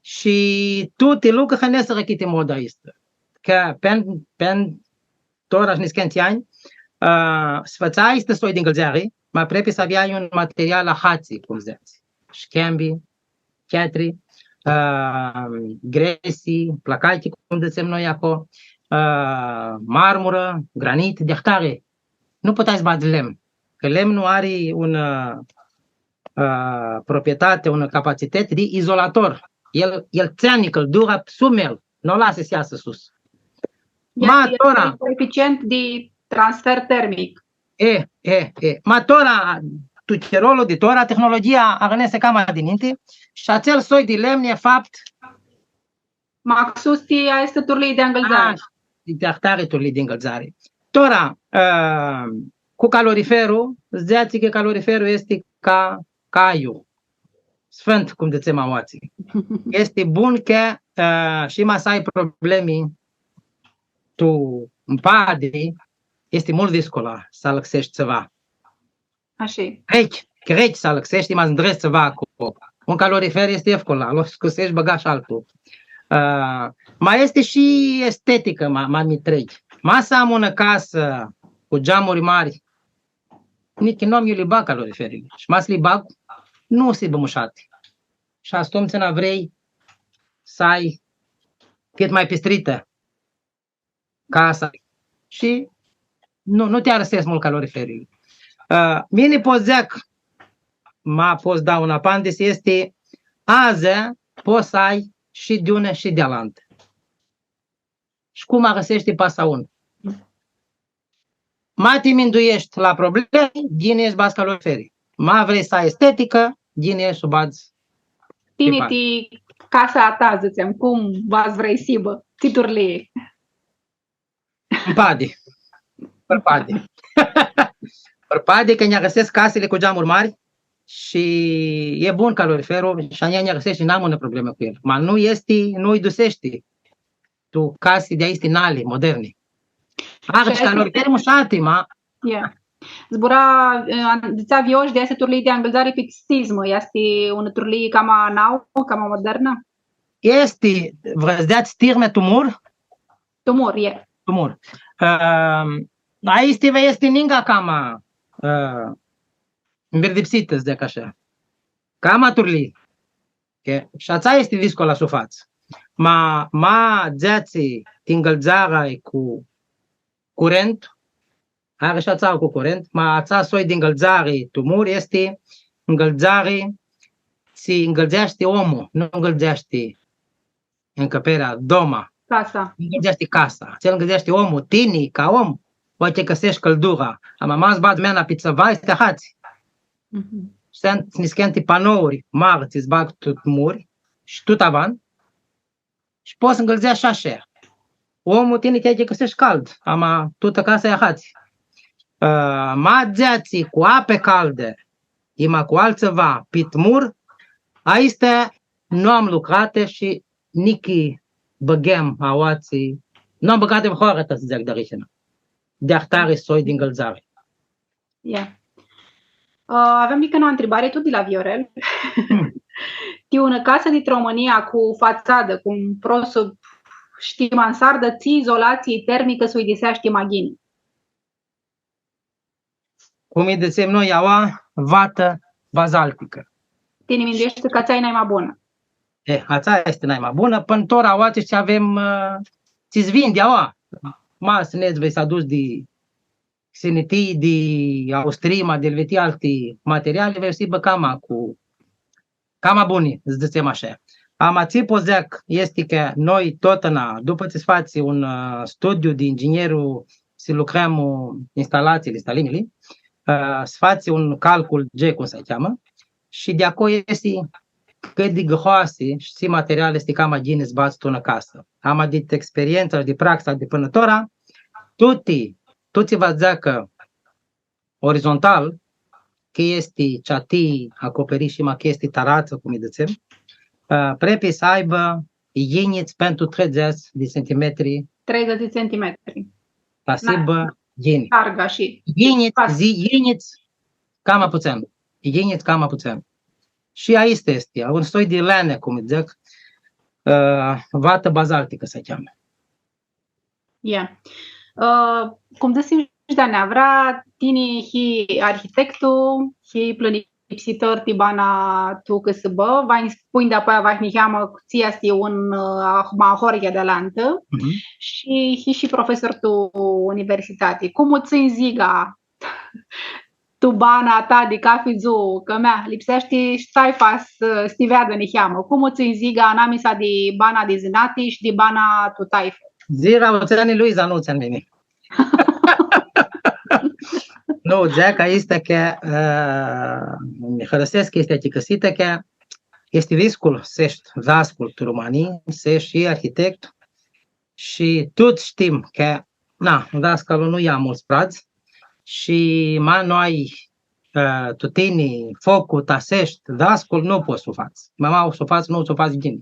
Shi tuti lucri hãnesirã chiti modã aistã. Cã pãn, pãn tora shi niscãntsã anj, ã, s-fãtsea aistã soi di ngãldzari, ma prepi s-aveai un material ahatsi, cum dzãts. Shchembi, chetri, ã, gresi, placachi, cum dzãtsem noi aclo, ã, marmurã, granit, di ahtari. Nu puteai s-badz lemn, cã lemnul ari un, ã, ã, proprietati, unã capacitati di izolator. El, el tsãni cãldura sum el, nu u lasã s-easã sus. Ma tora, coeficient di transfer termic. E, e, e. Ma tora, tu chirolu di tora, tehnologia arãnesi cama dininti shi atsel soi di lemni, e fapt, maxus ti aestã turlii di angãldzari. Ah, ti ahtari turlii di angãldzari. Tora, ã, cu caloriferlu, dzãtsi cã caloriferlu easti ca, ca aiu. Sfãnt, cum dzãtsem aoatsi. Easti bun cã, ã, shi ma s-ai problemi tu mpadi, easti multu discula s-alãxeshti tsiva. Ashi. Crechi, crechi s-alãxeshti, ma s-ndrets tsiva aclo. Un calorifer easti efcul, lu scusesh, bãgash altu. Ã, ma easti shi esteticã, ma, ma mi trec. Ma s-am unã casã cu geamuri mari, nichi nu am iu li bag caloriferili. Shi ma s-li bag, nu s-hibã mushati. Shi atumtsea vrei s-ai cãt ma pistritã casa. Shi nu, nu ti arãsescu multu caloriferili. Ã, mini pot s-dzãc, ma pot s-dau un apandis, easti, adzã pots s-ai shi di unã shi di alantã. Shi cum arãseshti pasa unã. Ma ti mindueshti la problemi, ghini easti s-badz caloriferi. Ma vrei s-ai esteticã, ghini easti s-u badz. Tini ti casa a ta, dzãtsem, cum va s-vrei s-hibã, ti turlii? Mpadi. Pãrpadi. Pãrpadi, cã nj-arãsescu casili cu geamuri mari shi e bun caloriferlu shi a njia nj-arãseshti, n-am unã problemã cu el. Ma nu easti, nu-lj duseashti tu casi di aesti nali, moderni. Ari shi caloriferi mushati, ma... Ia. Zbura, ã, dzãtsea Viosh di aestã turlii di angãldzari pit stizmã. Easti unã turlii cama nauã, cama modernã? Easti, vrei s-dzãts tirme tu mur? Tu mur, e. Tu mur. Ãm, aesti va easti ninga cama, ã, mbirdipsitã, s-dzãc ashi. Cama turlii. Cã shi atsea easti discula s-u fats. Ma, ma dzãtsi ti ngãldzarea cu curent, ari shi atsea cu curent, ma atsea soi di ngãldzari tu mur easti ngãldzari tsi ngãldzeashti omlu, nu ngãldzeashti ncãperea, doma. Casa. Ngãldzeashti casa. Atsel ngãldzeashti omlu, tini, ca om, poati cã s-easti cãldura. Ama ma s-badz mãna pi tsiva, easti ahãtsi. Mhm. Suntu niscãnti panouri mari, tsi s-bag tu muri shi tu tavan. Shi pots s-ngãldzeashti shi ashi. Omlu, tini, ti cã s-easti cald, ama tutã casa e ahãtsi. Ã, ma dzãtsi cu apã caldã, i ma cu altsiva, pit mur, aestã nu am lucratã shi nichi bãgãm aoatsi, nu am bãgatã vãrãoarã, ta s-dzãc, di arihina. Di ahtari soi di ngãldzari. Ia. Ã, avem nicã unã ntribari, tut di la Viorel. Hmm. Ti unã casã di Romãnia cu fatsadã, cu un prosop, shtii, mansardã, tsi izolatsii termicã s-uidiseashti ma ghini? Cum lji dzãtsem noi aua, vatã bazalticã. Tini mindueshti cã atsea e naima bunã? E, atsea easti naima bunã, pãn tora aoatsi tsi avem, ã, tsi s-vindi aua. Ma s-nedz, vrei s-aduts di Xinitii, di Austrii, ma di Elvetii, alti materiali, va s-hibã cama cu, cama buni, s-dzãtsem ashi. Ama tsi pot s-dzãc easti cã noi totna, dupã tsi s-fatsi un, ã, studiu di inginerlu, s-lucrãm, ã, instalatsiili, stalimili, ã, s-fatsi un calcul G, cum s-cheamã, shi di aclo easti cãt di groasi shi tsi materiali easti cama ghini s-badz tu unã casã. Ama dit experientsa shi di praxa di pãnã tora, tuti, tuti va s-dzãcã orizontal, cã easti ceatii acoperish, ma cã easti taratsã, cum lji dzãtsem, ã, prepi s-aibã yinits pãn tu treidzãts di centimetri. Treidzãts di centimetri. Ta s-hibã yinits. Larga shi... Yinits, dzã, yinits, cama putsãn. Yinits, cama putsãn. Shi aestã easti, un soi di lãnã, cum lji dzãc, ã, vatã bazalticã s-cheamã. Ia. Ã, cum dzãsim shi di aneavra, tini hii arhitectu, hii plãnipsitor ti bana tu cãsãbã, va nji spunj dapoaia, va niheamã cu tsi easti un, ã, ma ahoryea di alantã, mhm, shi hii shi profesor tu universitati. Cum u tsãnj ziga tu bana ta di cafi dzuã, cã mea, lipseashti shi taifa s-, s-ti veadã niheamã. Cum u tsãnj ziga anamisa di bana di zãnati shi di bana tu taifã? Dzãrã, u tsãni Luiza, nu u tsãn mini. Nu, dzãc aestã cã, ã, mi hãrãsescu cã easti achicãsitã, cã easti riscul s-eshti dascul tu Romãnii, s-eshti shi arhitect, shi tuts shtim cã, na, dascalu nu ia multsã pradz, shi ma nu ai, ã, tu tini foclu ta s-eshti dascul, nu pots s-u fats. Ma, ma s-u fats, nu s-u fats ghini.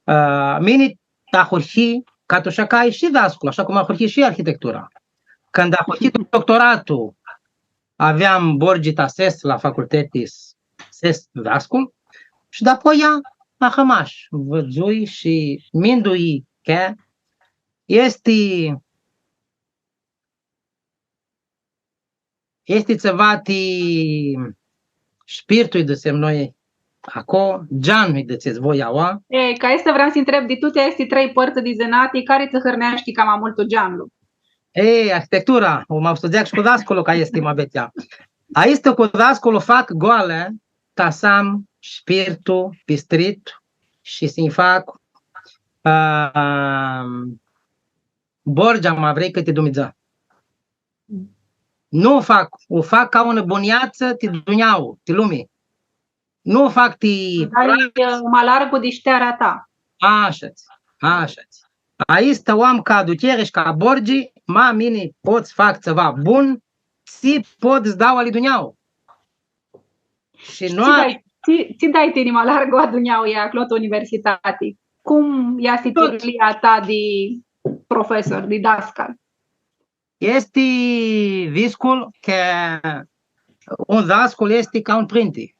Ã, mini ahurhii, ca tu, ashi ca shi dascul, ashi cum ahurhii shi arhitectura. Cãndu ahurhii doctoratlu, aveam borgi ta s-es la faculteti s-, s-es dascul, shi dapoia ahãmash, vidzui shi mindui cã easti, easti tsiva ti spirtul, dzãtsem noi, aco, geanlu, dzãtsets voi aua. E, ca aestã vream s-ti ntreb, di tuti aesti trei pãrtsã di zãnati, cari tsã hãrneashti cama multu geanlu? E, arhitectura, u ma s-dzãc shi cu dasculu, cã easti muabetea. Aestã cu dasculu fac goalã, ta s-am spirtul pistrit shi s-nji fac, ã, borgea, ma vrei, cãtã Dumnidzã. Nu fac, u fac ca unã bunãiatsã ti dunjauã, ti lumi. Nu fac ti... Dar e, ã, ma largu di shtearea ta. Ashitsi, ashitsi. Aestã u am ca aducheri shi ca borgi, ma mini pot s-fac tsiva bun, tsi pot s-dau ali dunjauã. Shi nu... Tsi dai, tsi, tsi dai tini ma largu a dunjauã aclo tu universitati? Cum easti turlia ta di profesor, di dascal? Easti riscul cã un dascul easti ca un pãrinti.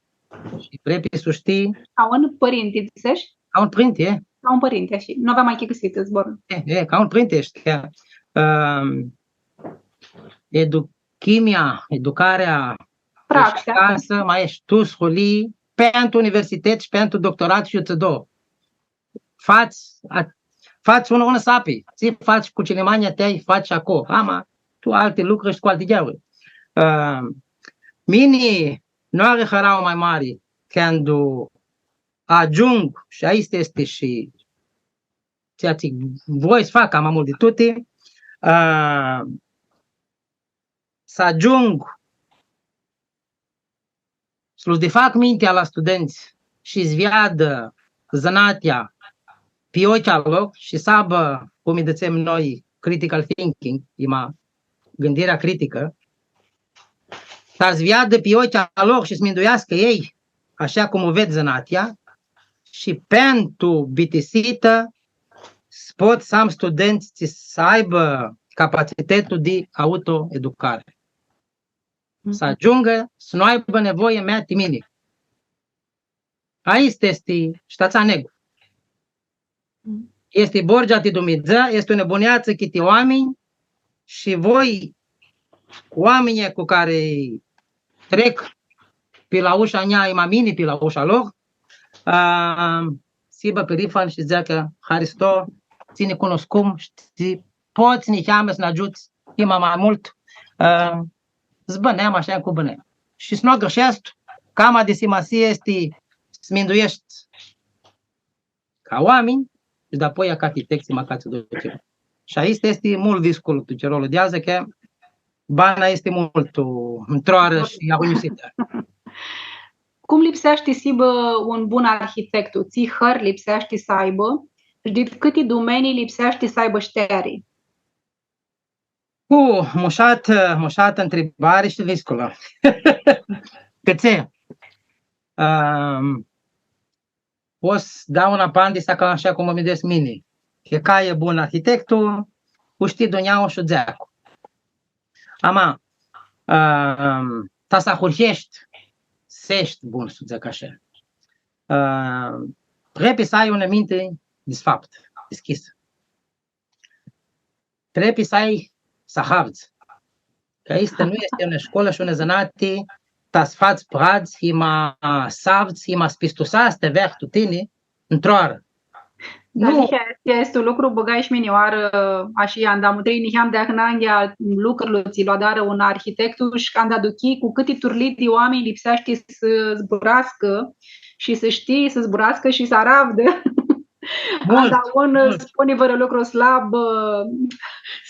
Shi prepi s-u shtii. Ca un pãrinti, dzãsesh? Ca un pãrinti, e. Ca un pãrinti, ashi. Nu aveam achicãsitã zborlu. E, e, ca un pãrinti eshti, cã, ãm, edu-, chimia, educarea, praxea, eshti casã, ma eshti tu sculii, pãn tu universitãts, pãn tu doctorat shi tsi do. Fats, a, fats unã, unã sapi, tsi fats cu cilimeanjlji a tãi, fats aco. Ama, tu alti lucri shi cu alti gheavuri. Ã, mini nu ari hãrauã ma mari cãndu agiung, shi aestã easti shi ceea tsi voi s-fac ma multu di tuti, ã, s-agiung s-lu difac mintea la studentsã shi s-veadã zãnatea pi oclji a lor shi s-aibã, cum lji dzãtsem noi, critical thinking, ima gãndirea criticã, ta s-veadã pi oclji a lor shi s-mindueascã elj, ashi cum u ved zãnatea, shi pãn tu bitisitã, s-pot s-am studentsã tsi s-aibã capacitetul di autoeducare. Mhm. S-agiungã s-nu aibã nevoie mea ti mini. Aestã easti, shi ta tsã negu. Mhm. Easti borgea ti Dumnidzã, easti unã bunãiatsã cãtã oaminj shi voi oaminjlji cu cari trec pi la usha a njia, ima mini pi la usha a lor, ã, s-hibã pirifani shi s-dzãcã, haristo, tsi nã cunuscum, shi tsi pots niheamã s-nã agiuts, ima ma multu, ã, s-bãnãm ashi cum bãnãm. Shi s-nu agãrshescu, cama di simasii easti s-mindueshti ca oaminj, shi dapoia ca arhitectsã, ma ca tsi ducem. Shi aestã easti multu riscul tu chirolu di adzã, cã bana easti multu ntroarã shi agunjisitã. Cum lipseashti s-hibã un bun arhitectu? Tsi hãri lipseashti s-aibã? Shi di cãti dumenii lipseashti s-aibã shteari? Cu mushatã, mushatã ntribari shi riscul. Cãtse, ãm, pot s-dau un apandis ca ashi cum u minduescu mini. Cã cari e bun arhitectu, u shtii dunjaua shi dzeaclu. Ama, ãm, ta s-ahurheshti, s-eshti bun, s-dzãc ashi, ãm, trebuie s-ai unã minti disfaptã, dishcljisã. Trebuie s-ai, s-ahavdz. Cã aestã nu easti unã shcolã shi unã zãnati, ta s-fats pradz, ima s-avdz, ima s-pistusats ti veahi tu tini, ntroarã. Da, nu. Niheamã easti un lucru, bãgai shi mini oarã, ashi, anda mutrii niheamã di ananghi a lucrului tsi lu adarã un arhitectu shi canda aduchii cu cãti turlii di oaminj lipseashti s-zburascã shi s-shtii s-zburascã shi s-aravdã. Multu, anda un multu. Spuni vãrã lucru slab, ã,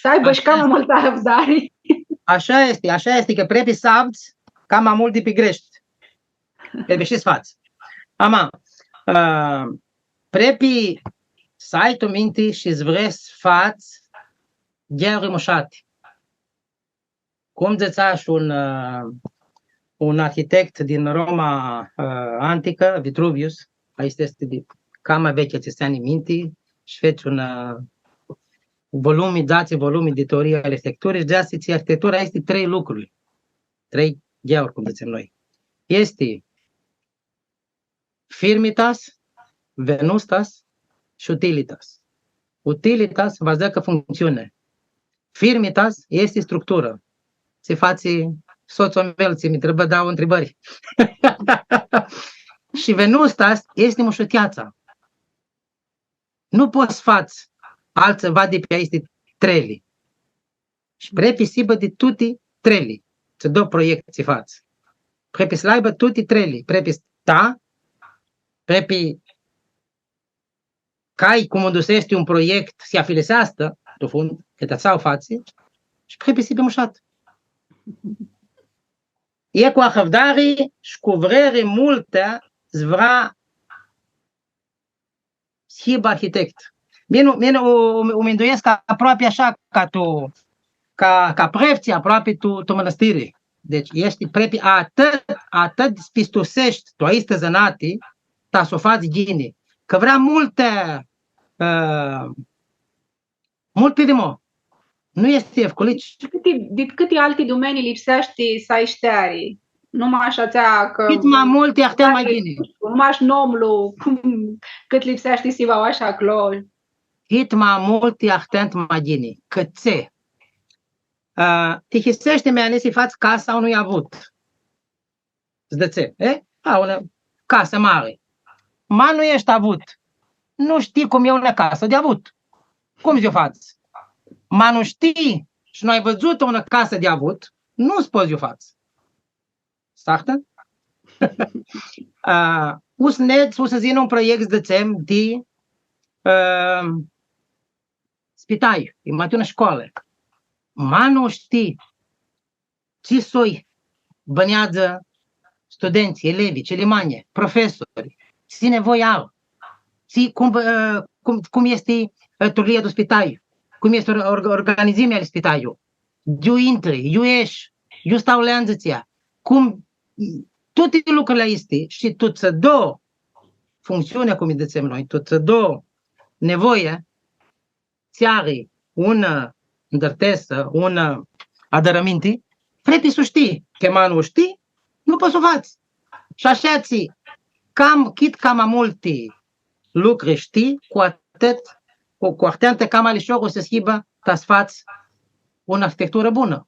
s-aibã shi cama multã arãvdari. Ashi easti, ashi easti, cã prepi s-avdz cama multu di pi greshti. Prepi shi s-fats. Ama, ã, prepi s-ai tu minti shi s-vrei s-fats gheari mushati. Cum dzãtsea shi un, ã, un arhitect din Roma, ã, anticã, Vitruvius, aestu easti di cama vechi, tsi tsãni minti shi fetsi un, ã, volumi, dzatsi volumi di teoria arhitecturii shi dzãtsi cã arhitectura easti trei lucruri, trei gheauri, cum dzãtsem noi. Easti firmitas, venustas shi utilitas. Utilitas va s-dzãcã functsiuni. Firmitas easti structurã. Tsi fatsi sotslu a meu, tsi mi ntribã dauã ntribãri. Shi venustas easti mushuteatsa. Nu pots s-fats altsiva di pi aesti trei. Shi prepi s-hibã di tuti trei. Tsi do proiect tsi fats. Prepi s-li aibã tuti trei. Prepi s-, da, prepi ca cum u duseashti un proiect, s-afiliseascã, tu fund, cã ti atsea u fatsi, shi prepi s-hibã mushat. E cu arãvdari shi cu vreri multã, s-vrea s-hibã arhitect. Mini, mini u, u, u minduescu aproapi ashi ca tu, ca, ca preftsã aproapi tu, tu mãnãstiri. Deci, easti prepi atãt, atãt s-pistuseshti tu aestã zãnati, ta s-u fats ghini. Cã vrea multã, ã, multu pidimo. Nu easti efculici. Di cãti, di cãti alti dumenii lipseashti s-ai shteari? Nu mash atsea cã... Cãt ma multi, ahtea ma ghini. Nu mash nomlu, cum, cãt lipseashti s-hibã ashi aclo. Cãt ma multi, ahtea ma ghini. Cãtse? Ã, tihiseashti, mi-alisi s-fats casa unui avut. S-dzãtsi, e? A, unã casã mari. Ma nu eshti avut. Nu shtii cum e unã casã di avut. Cum s-u fats? Ma nu shtii shi nu ai vidzutã unã casã di avut, nu s-pots s-u fats. Sahtã? A, u s-nedz, u s-yinã un proiect, dzãtsem, di, ã, spitai, e ma di unã shcoalã. Ma nu shtii tsi soi bãneadzã studentsã, elevi, cilimeanj, profesori, tsi nevoi au, tsi, cum, ã, cum, cum easti, ã, turlia di spitai, cum easti or-, or-, organizimea di spitai, iu intri, iu eshi, iu stau leandzãtslji, cum, tuti lucrili aesti shi tu tsã do functsiunea, cum lji dzãtsem noi, tu tsã do nevoia, tsi ari unã ndãrtesã, unã adãrãminti, prepi s-u shtii, cã ma nu u shtii, nu pots s-u fats. Shi ashitsi, cam, cãt cama multi lucri shtii, cu atãt, cu, cu ahtea cama lishor u s-hibã, ta s-fats unã arhitecturã bunã.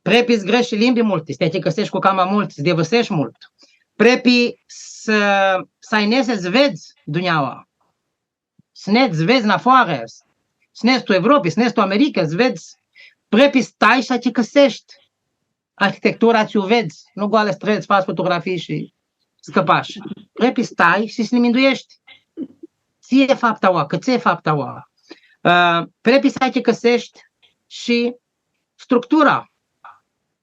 Prepi s-greshi limbi multi, s-ti achicãseshti cu cama multi, s-devãseshti multu. Prepi s-, s-ai nevoie s-vedz dunjaua. S-nedz, s-vedz nafoarã, s-nedz tu Evropi, s-nedz tu America, s-vedz, prepi s-stai shi achicãseshti arhitectura tsi u vedz, nu goalã s-tredz, fats fotografii shi scãpash. Prepi s-stai shi s-ti mindueshti. Tsi e faptu aua, cãtse e faptu aua. Ã, prepi s-achicãseshti shi structura.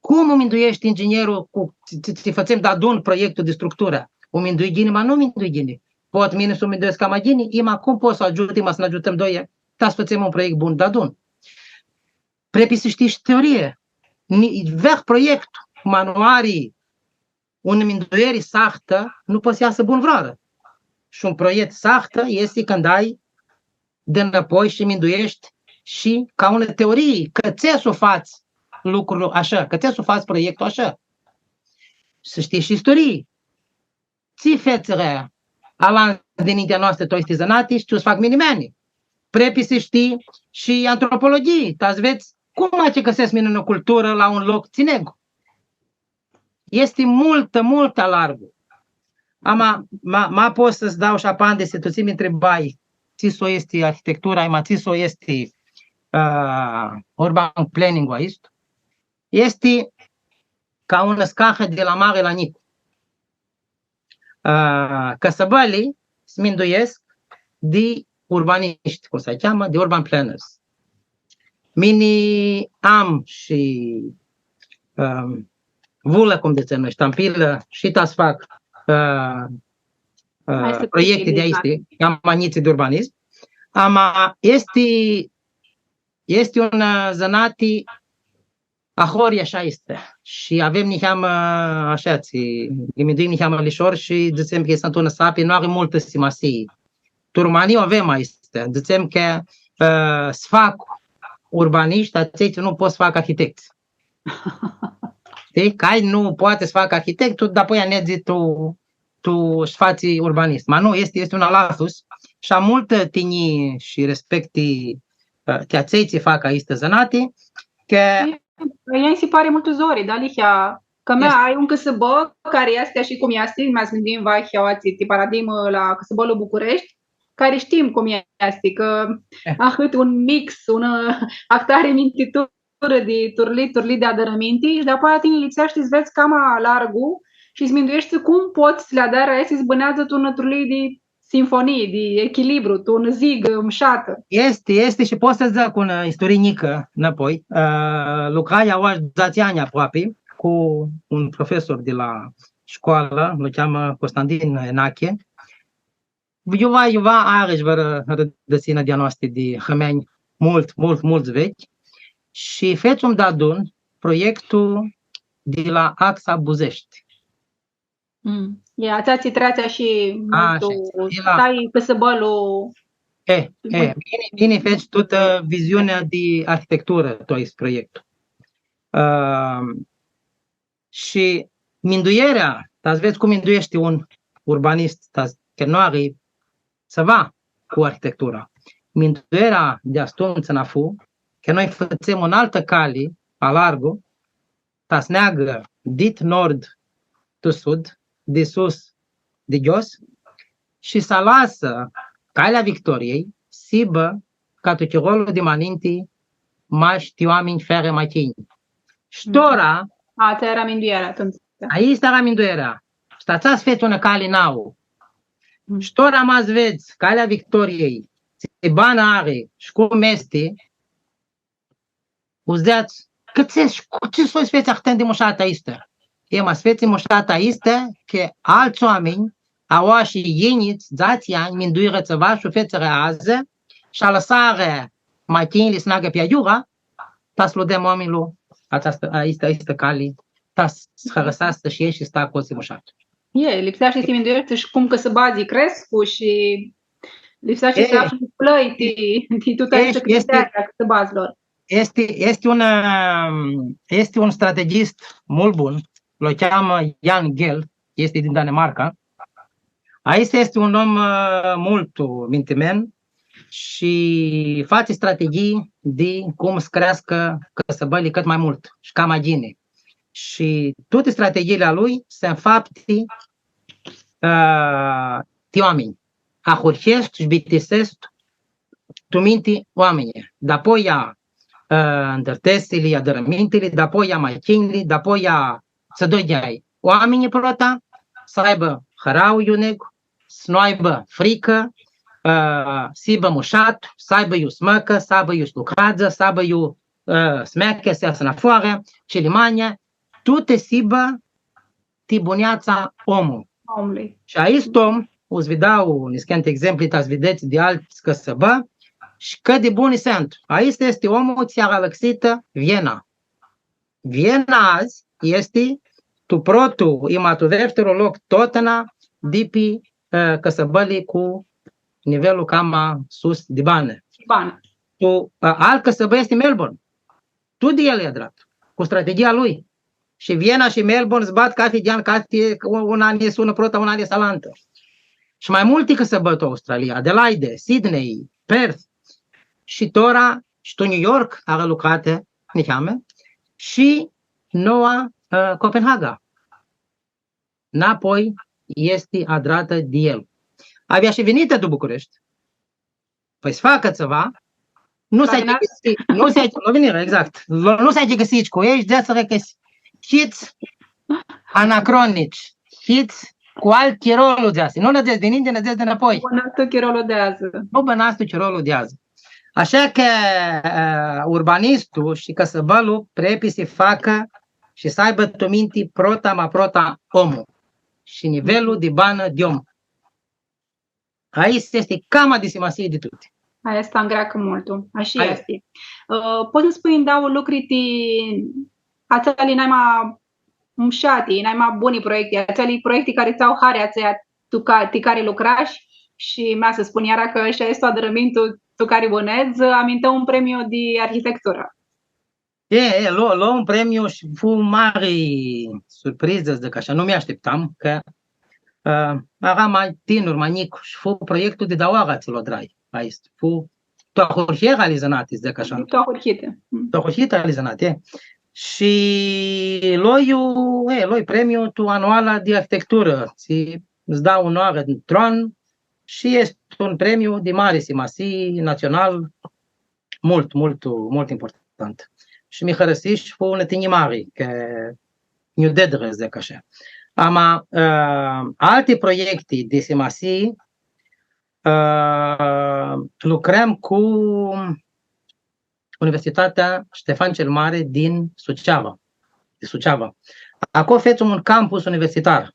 Cum u mindueshti inginerlu cu, tsi, tsi, tsi fãtsem deadun proiectul di structurã? U mindui ghini, ma nu u mindui ghini. Pot mini s-u minduescu cama ghini, i ma cum pot s-u agiut, i ma s-nã agiutãm doi, ta s-fãtsem un proiect bun deadun. Prepi s-shtii shi teorie. Ni-, veaclji proiect, ma nu ari unã mindueri sahtã, nu pots s-easã bun vãrãoarã. Shi un proiect sahtã easti cãndu ai di nãpoi shi mindueshti shi ca unã teorii, cãtse s-u fats lucrul ashã, cãtse s-u fats proiectul ashã. S-shtii shi istorii. Tsi fetsirã alantsã dinintea noastrã tu aesti zãnati shi tsi u s-fac minimeanjlji. Prepi s-shtii shi antropologhii, ta s-vedz cum achicãsescu mini unã culturã la un loc tsi negu. Easti multu, multu largu. Ama, ma, ma pot s-tsã dau shi apandisi, tu tsi mi ntribai, tsi soi easti arhitectura, ma tsi soi easti, ã, urban planning-ul aestu. Easti ca unã scarã di la mari la njic. Ã, cãsãbãli s-minduescu di urbanishti, cum s-cheamã, di urban planners. Mini am shi, ãm, vulã, cum dzãtsem noi, shtampilã, shi ta s-fac, ã, ã, proiecti di aesti, cama njits di urbanism. Ama easti, easti un, ã, zãnati ahoryea ashi easti. Shi avem niheamã, ashi, tsi, nã minduim niheamã lishor shi dzãtsem cã easti unã sapi, nu ari multã simasii. Tu Romãnii u avem aestã. Dzãtsem cã, ã, s-fac urbanishti atselj tsi nu pot s-fac arhitects. Shtii? Cã ai nu poati s-fac arhitectul, dapoaia nedzi tu, tu s-fatsi urbanist. Ma nu, easti, easti un alatus shi am multã tinjii shi respecti, ã, ti atselj tsi fac aistã zãnati, cã... Ea nji si pari multu zori, da, dealihea, cã mea, easti, ai un cãsãbã cari easti ashi cum easti, ma s-minduim, vahi, aoatsi, ti paradigmã la cãsãbãlu Bucureshti, cari shtim cum easti, cã ahãt un mix, un, ã, ahtari mintituri di turlii, turlii di adãrãminti, shi dapoaia tini lipseashti s-vedz cama largu shi s-mindueshti cum pots s-li adari aesti s-bãneadzã tu unã turlii di sinfonii, di echilibru, tu unã zigã mushatã. Easti, easti shi pot s-dzãc unã isturii njicã nãpoi. Ã, lucrai aoa dzatsi anj aproapi cu un profesor di la scoalã, lu cheamã Constantin Enache. Iuva, iuva ari shi vãrã rãdãtsinã di-a noasti di hãmeanj multu, multu, multu vechi. Shi fetsim deadun proiectul di la Axa Buzeshti. Mm. E, atsea tsi treatsi shi multu, ashi, e la, stai cãsãbãlu. E, e, bun. Bini, bini, feci tutã viziunea di arhitecturã, tu aestu proiectu. Ã, shi minduerea, ta s-vedz cum mindueshti un urbanist, ta s-, cã nu ari s-va cu arhitectura. Minduerea di astumtsã nã fu, cã noi fãtsem unã altã cali, alargu, ta s-neagã dit nord tu sud, di sus di ghios, shi s-alasã Calea Victoriei, s-hibã, ca tu chirolu di ma ninti, mash ti oaminj fãrã machinj. Shi tora... A, atsea eara minduearea atumtsea. Aestã eara minduearea. Shi ta s-fets unã cali nauã. Mm. Shi tora ma s-vedz Calea Victoriei, tsi banã ari shi cum easti, u dzãts, cã tsi, cu tsi soi s-fetsi ahãt di mushatã aistã? E, ma s-fetsi mushatã aistã, cã altsã oaminj, aoa shi yinghits, dzatsi anj, minduirã tsiva shi u fetsirã adzã, shi alãsarã machinjli s-neagã pi aiura, ta s-lu dãm oaminjlor, atsea, aistã, aistã cali, ta s-hãrãseascã shi elj shi s-sta aclo tsi mushatã. E, lipseashti s-ti mindueshti shi cum cãsãbadz crescu shi lipseashti s-afli plãi ti, ti tutã aestã cãsãbadzlor. Easti, easti un, ã, easti un strategist multu bun, lu cheamã Jan Gehl, easti din Danemarca. Aestu easti un om, ã, multu mintimen shi fatsi strateghii di cum s-creascã cãsãbãli cãt ma multu shi cama ghini. Shi tuti strateghiili a lui suntu fapti, ã, ti oaminj. Ahurhescu shi bitisescu tu minti oaminjlji. Dapoia, ã, ndãrtesili, adãrãmintili, dapoia machinjli, dapoia s-aduchea oaminjlji prota, s-aibã hãrauã iu negu, s-nu aibã fricã, ã, s-hibã mushat, s-aibã iu s-mãcã, s-aibã iu s-lucreadzã, s-aibã iu, ã, s-meargã, s-easã nafoarã, cilimeanjlji, tuti s-hibã ti bunjatsa omlui. Omlui. Shi aestu om, u s-vã dau niscãnti exempli, ta s-videts di altsã cãsãbã, shi cãt di buni suntu. Aestu easti omlu tsi ari alãxitã Viena. Viena adzã easti tu protlu, i ma tu deftirlu loc totna di pi, ã, cãsãbãli cu nivelul cama sus di banã. Banã. Tu, ã, alt cãsãbã easti Melbourne. Tut di el e adrat, cu strateghia lui. Shi Viena shi Melbourne s-bat cathi di an, cathi un, un an easti unã prota, un an easti alantã. Shi ma multi cãsãbã tu Australia, Adelaide, Sydney, Perth, shi tora, shi tu New York, ari lucratã, niheamã, shi noua, ã, Copenhaga. Nãpoi easti adratã di el. Avea shi vinitã tu Bucureshti. Pãi s-facã tsiva, nu s-achicãsi, nu s-achicãsi, nu vinirã, exact. Nu s-achicãsi cu elj, dzãsirã cã hits anacronici, hits cu altu chiro lu dzãsi. Nu nã dzãsi dininti, nã dzãsi dinãpoi. Bãnãstu chirolu di adzã. Nu bãnãstu chirolu di adzã. Ashã cã, ã, urbanistlu shi cãsãbãlu prepi s-facã shi s-aibã tu minti prota, ma prota omlu shi nivelul di banã di om. Aestã easti cama di simasii di tuti. Aestã angreacã multu. Ashi easti. Ã, pots s-nji spunj dauã lucri ti atseali naima mushati, naima buni proiecti, atseali proiecti cari tsã au hari atsea tu ca-, ti cari lucrash shi mea s-spun iara cã shi aestu adãrãmintu tu cari bãnedz, amintã un premiu di arhitecturã. E, e, lo, lo un premiu shi fu mari surprizã, dzãc ashã, nu mi ashtiptam, cã, ã, earam ma tinir, ma njic, shi fu proiectul di daua oarã tsi lu adrai, aestu, fu tu ahurhitã ali zãnati, dzãc ashã. Tu ahurhitã. Mm. Tu ahurhitã ali zãnati, e. Shi loi, e, loi premiu tu anuala di arhitecturã, tsi s-da unã oarã tu an, shi easti un premiu di mari simasii natsional, multu, multu, multu important. Shi mi hãrãsi shi fu unã tinjii mari, cã nj-u deadirã, dzãc ashã. Ama, ã, alti proiecti di simasii, ã, lucrãm cu Universitatea Ștefan cel Mare din Suceava, di Suceava. Aclo fetsim un campus universitar.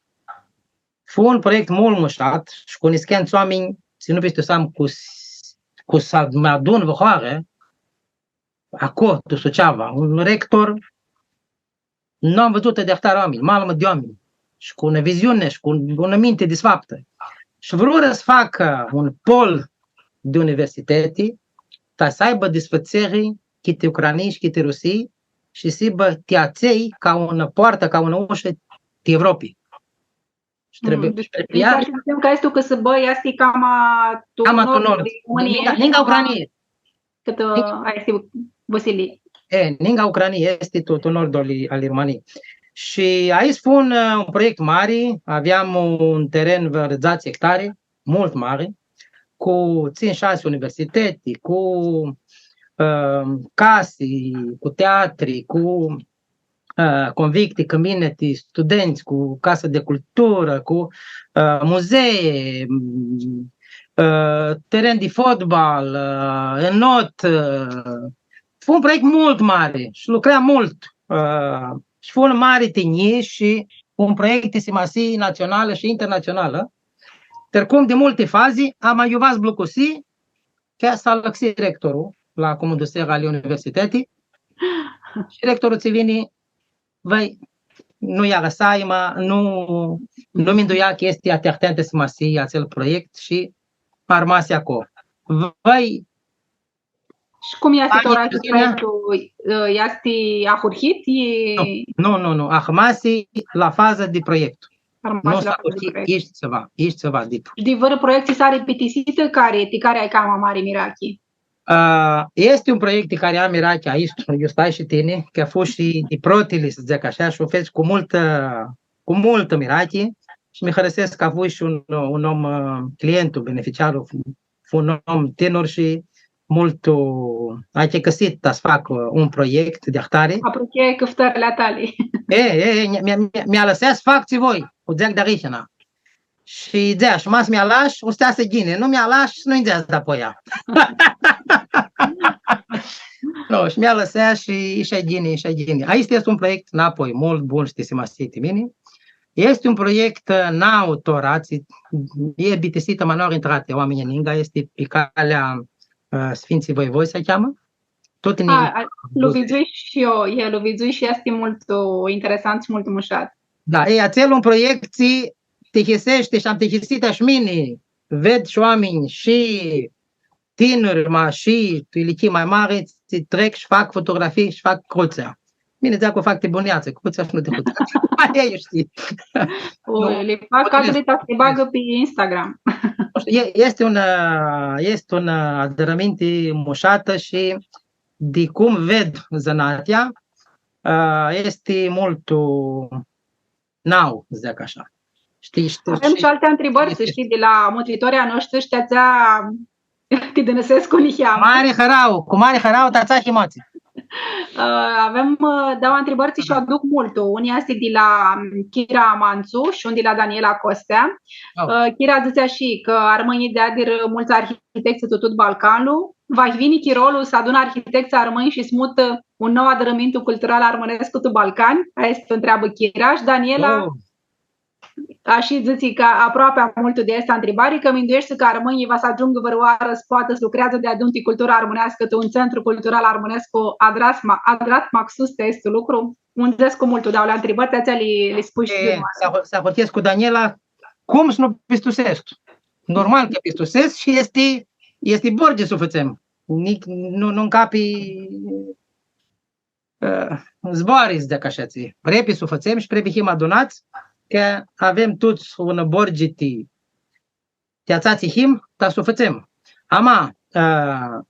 Fu un proiect multu mushat shi cu niscãntsã oaminj, tsi nu pistipseam cu s-, cu s-mi adun vãrãoarã, aclo, tu Suceava, un rector, nu am vidzutã di ahtari oaminj, malmã di oaminj, shi cu unã viziuni shi cu un, unã minti disfaptã. Shi vrurã s-facã un pol di universiteti, ta s-aibã disfãtseri chiti Ucranii shi chiti Rusii, shi s-hibã ti atselj ca unã poartã, ca unã ushã ti Evropi. Shi trebuie, mm, deci, trebuie iar, deci, cã easti cãsãbã, easti cama tu, cama tu nord, nord, di Romãnii, ninga, ninga Ucranii. Cãtã, ã, aestã easti vãsilii. E, ninga Ucranii easti tu, tu nordul ali, ali Romãnii. Shi aestu fu un, ã, un proiect mari, aveam un teren vãrã dzatsi hectari, multu mari, cu tsintsi, shasi universiteti, cu, ã, casi, cu teatri, cu, ã, convicti, cãmineti, studentsã, cu casã di culturã, cu, ã, muzei, m, ã, teren di fotbal, ã, enot, ã, fu un proiect multu mari shi lucream multu, ã, shi fu un mari tinjii shi un proiect di simasii natsionalã shi internatsionalã. Tricum di multi fazi, ama iuva s-blucusi, cã s-alãxi rectorlu la cumãndusera ali universiteti. Shi rectorlu tsi vini, vai, nu eara s-ai, ma nu, nu minduia cã easti ahtãri simasii atsel proiect shi armasi aclo. Vai, shi cum easti tora proiectul, ã, easti ahurhit? E... Nu, nu, nu, nu. Armasi la fazã di proiect. Armasi la fazã di proiect. Nu s-ahurhi itsiva, itsiva di tu. Di vãrã proiect tsi s-ari bitisitã, cari, ti cari ai cama mari mirachi? Ã, easti un proiect ti cari am mirachi, aestu, iu stai shi tini, cã fu shi di protili, s-dzãc ashã, shi u feci cu multã, cu multã mirachi shi mi hãrãsescu cã fu shi un, un om, ã, clientul, beneficiarul, fu un om tinir shi multu achicãsit ta s-facã un proiect di ahtari. Apruchi cãftãrli a tali. E, e, e, mi, mi, mi alãsea s-fac tsi voi, u dzãc di arihina. Shi dzãsh, ma s-mi alash, u s-easã ghini, nu mi alash, nu-nj dzãsh dapoia. Nu, shi mi alãsea shi ishi ghini, ishi ghini. Aestu easti un proiect, nãpoi, multu bun shi ti simasii ti mini. Easti un proiect, ã, nau, tora, tsi e bitisitã, ma nu ari intratã oaminjlji ninga, easti pi calea, ã, Sfinții Voivozi s-cheamã. Tut ninga. A, a, lu vidzui shi eu, e, lu vidzui shi easti multu interesant shi multu mushat. Da, e, atsel un proiect tsi tihiseshti shi am tihisitã shi mini, ved shi oaminj shi tiniri, ma shi tu ilichii ma mari, tsi trec shi fac fotografii shi fac crutsea. Mini dzãc cã u fac ti bunjatsi, crutsea shi nu ti crutsea. Aia eu shtiu. U, li fac ca s-li bagã pi Instagram. Nu shtiu, e, easti un, ã, easti un, ã, adãrãminti mushatã shi di cum ved zãnatea, ã, easti multu nau, s-dzãc ashã. Shtii, shtii, avem shi alti ntribãri, s-shtii, di la mutritorlji a noshtri, shtii, atsea ti dãnãsescu niheamã. Mari hãrau, cu mari hãrau, ta atsea him atsi. Ã, avem, ã, dauã ntribãri tsi sh-aduc multu. Unã easti di la, ãm, Chira Mantsu shi unã di la Daniela Costea. Ã, Chira dzãtsea shi cã armãnjlji deadirã multsã arhitectsã tu tut Balcanlu. Va yini chirolu s-adunã arhitectsã armãnj shi s-mutã un nou adãrãmintu cultural armãnescu tu Balcani? Aestã ntreabã Chira. Shi Daniela, ashi dzãtsi cã aproapi am multu di aestã ntribari, cã mindueshti cã armãnjlji va s-agiungã vãrãoarã s-poatã s-lucreadzã deadun ti cultura armãneascã, tu un centru cultural armãnescu adrat ma-, adrat maxus ti aestu lucru? Minduescu multu, da, la ntribãri, ti atsea li, li spush. E, s-ahurhescu cu Daniela, cum s-nu pistusescu? Normal cã pistusescu shi easti, easti borgi s-u fãtsem. Nic-, nu, nu ncapi ã, zboarã, s-dzãc ashitsi. Prepi s-u fãtsem shi prepi him adunats, cã avem tuts unã borgi ti, ti atsea tsi him, ta s-u fãtsem. Ama, ã,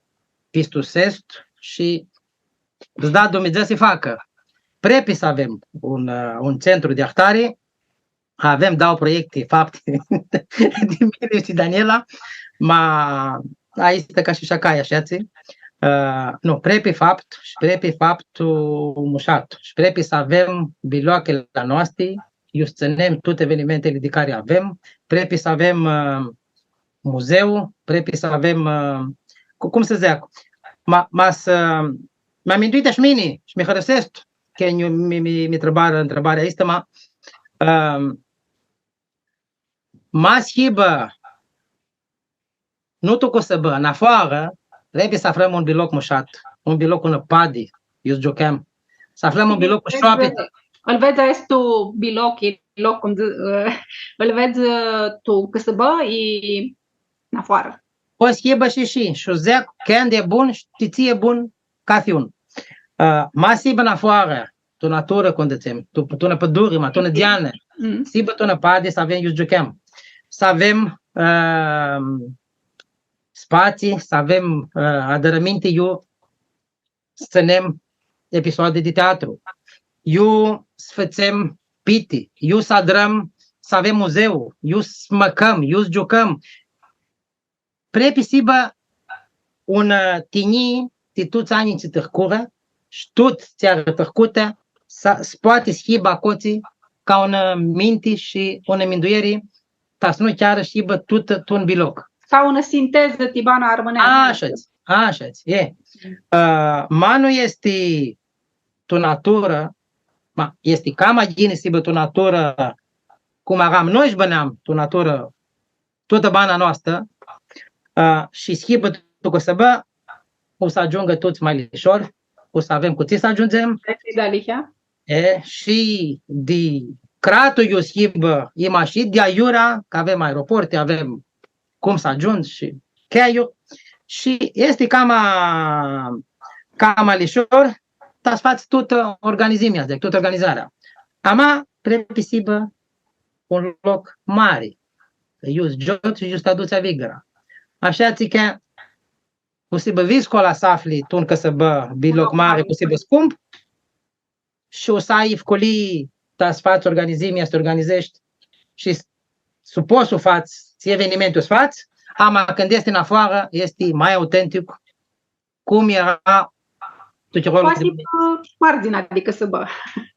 pistusescu shi s-da Dumnidzã s-facã. Prepi s-avem un, ã, un centru di ahtari, avem dauã proiecti fapti di mini shi Daniela, ma aestã ca shi shacai, ashitsi. Ã, nu, prepi faptu, shi prepi faptu mushat, shi prepi s-avem biloachili a noasti, iu s-tsãnem tuti evenimentili di cari avem, prepi s-avem, ã, muzeu, prepi s-avem, ã, cu-, cum s-dzãc, ma, ma s-, ma minduish mini shi mi hãrsescu, cã nj-, mi, mi, mi ntribarã, ntribarea aestã, ma, ãm, ma s-hibã, nu tu cãsãbã, nafoarã, prepi s-aflãm un biloc mushat, un biloc cu nãpadi, iu s-giucãm, s-aflãm un biloc cu shoapiti. Ãl vedz aestu biloc, e loc, cum dzã-, ãl vedz, ã, tu cãsãbã, i nafoarã. Poati s-hibã shi, shi, shi dzãc, cãndu e bun, shi ti tsi e bun, cathi un. Ã, ma s-hibã nafoarã, tu naturã, cum dzãtsem, tu, tu nã pãduri, ma tu nã dzeanã, s-hibã tu nãpadi, s-avem iu s-giucãm. S-avem, ã, spatsii, s-avem, ã, adãrãminti iu s-tsãnem episoadi di teatru, iu s-fãtsem piti, iu s-adrãm, s-avem muzeu, iu s-mãcãm, iu s-giucãm. Prepi s-hibã unã, ã, tinjii ti tuts anjlji tsi tricurã, shi tut tsi ari tricutã, s-, s-poati s-hibã acotsi ca unã minti shi unã minduieri, ta s-nu chiarã s-hibã tutã tu un biloc. Ca unã sintezã ti bana armãneascã. Ashitsi, ashitsi, e. Ã, ma nu easti tu naturã, ma easti cama ghini s-hibã tu naturã, cum earam noi shi bãnam tu naturã, tutã bana noastrã, ã, shi s-hibã tu cãsãbã, u s-agiungã tuts ma lishor, u s-avem cu tsi s-agiundzem. Dealihea. E, shi di cratlu iu s-hibã, ima shi di aiurea, cã avem aeroporti, avem cum s-agiundzi shi cheiu. Shi easti cama, cama lishor, ta s-fats tutã organizimea, dzãc, tutã organizarea. Ama prepi s-hibã un loc mari. Iu s-giots, iu s-ti adutsi avigãra. Ashitsi cã u s-hibã viscula s-afli tu un cãsãbã, biloc mari, cu s-hibã scump, shi u s-ai ifculii ta s-fats organizimea, s-ti organizeshti shi s-, s-u pots s-u fats, tsi evenimentu s-fats, ama cãndu easti nafoarã, easti ma autentic, cum eara tu chirolu. Poati di, ã, mardzinea di cãsãbã.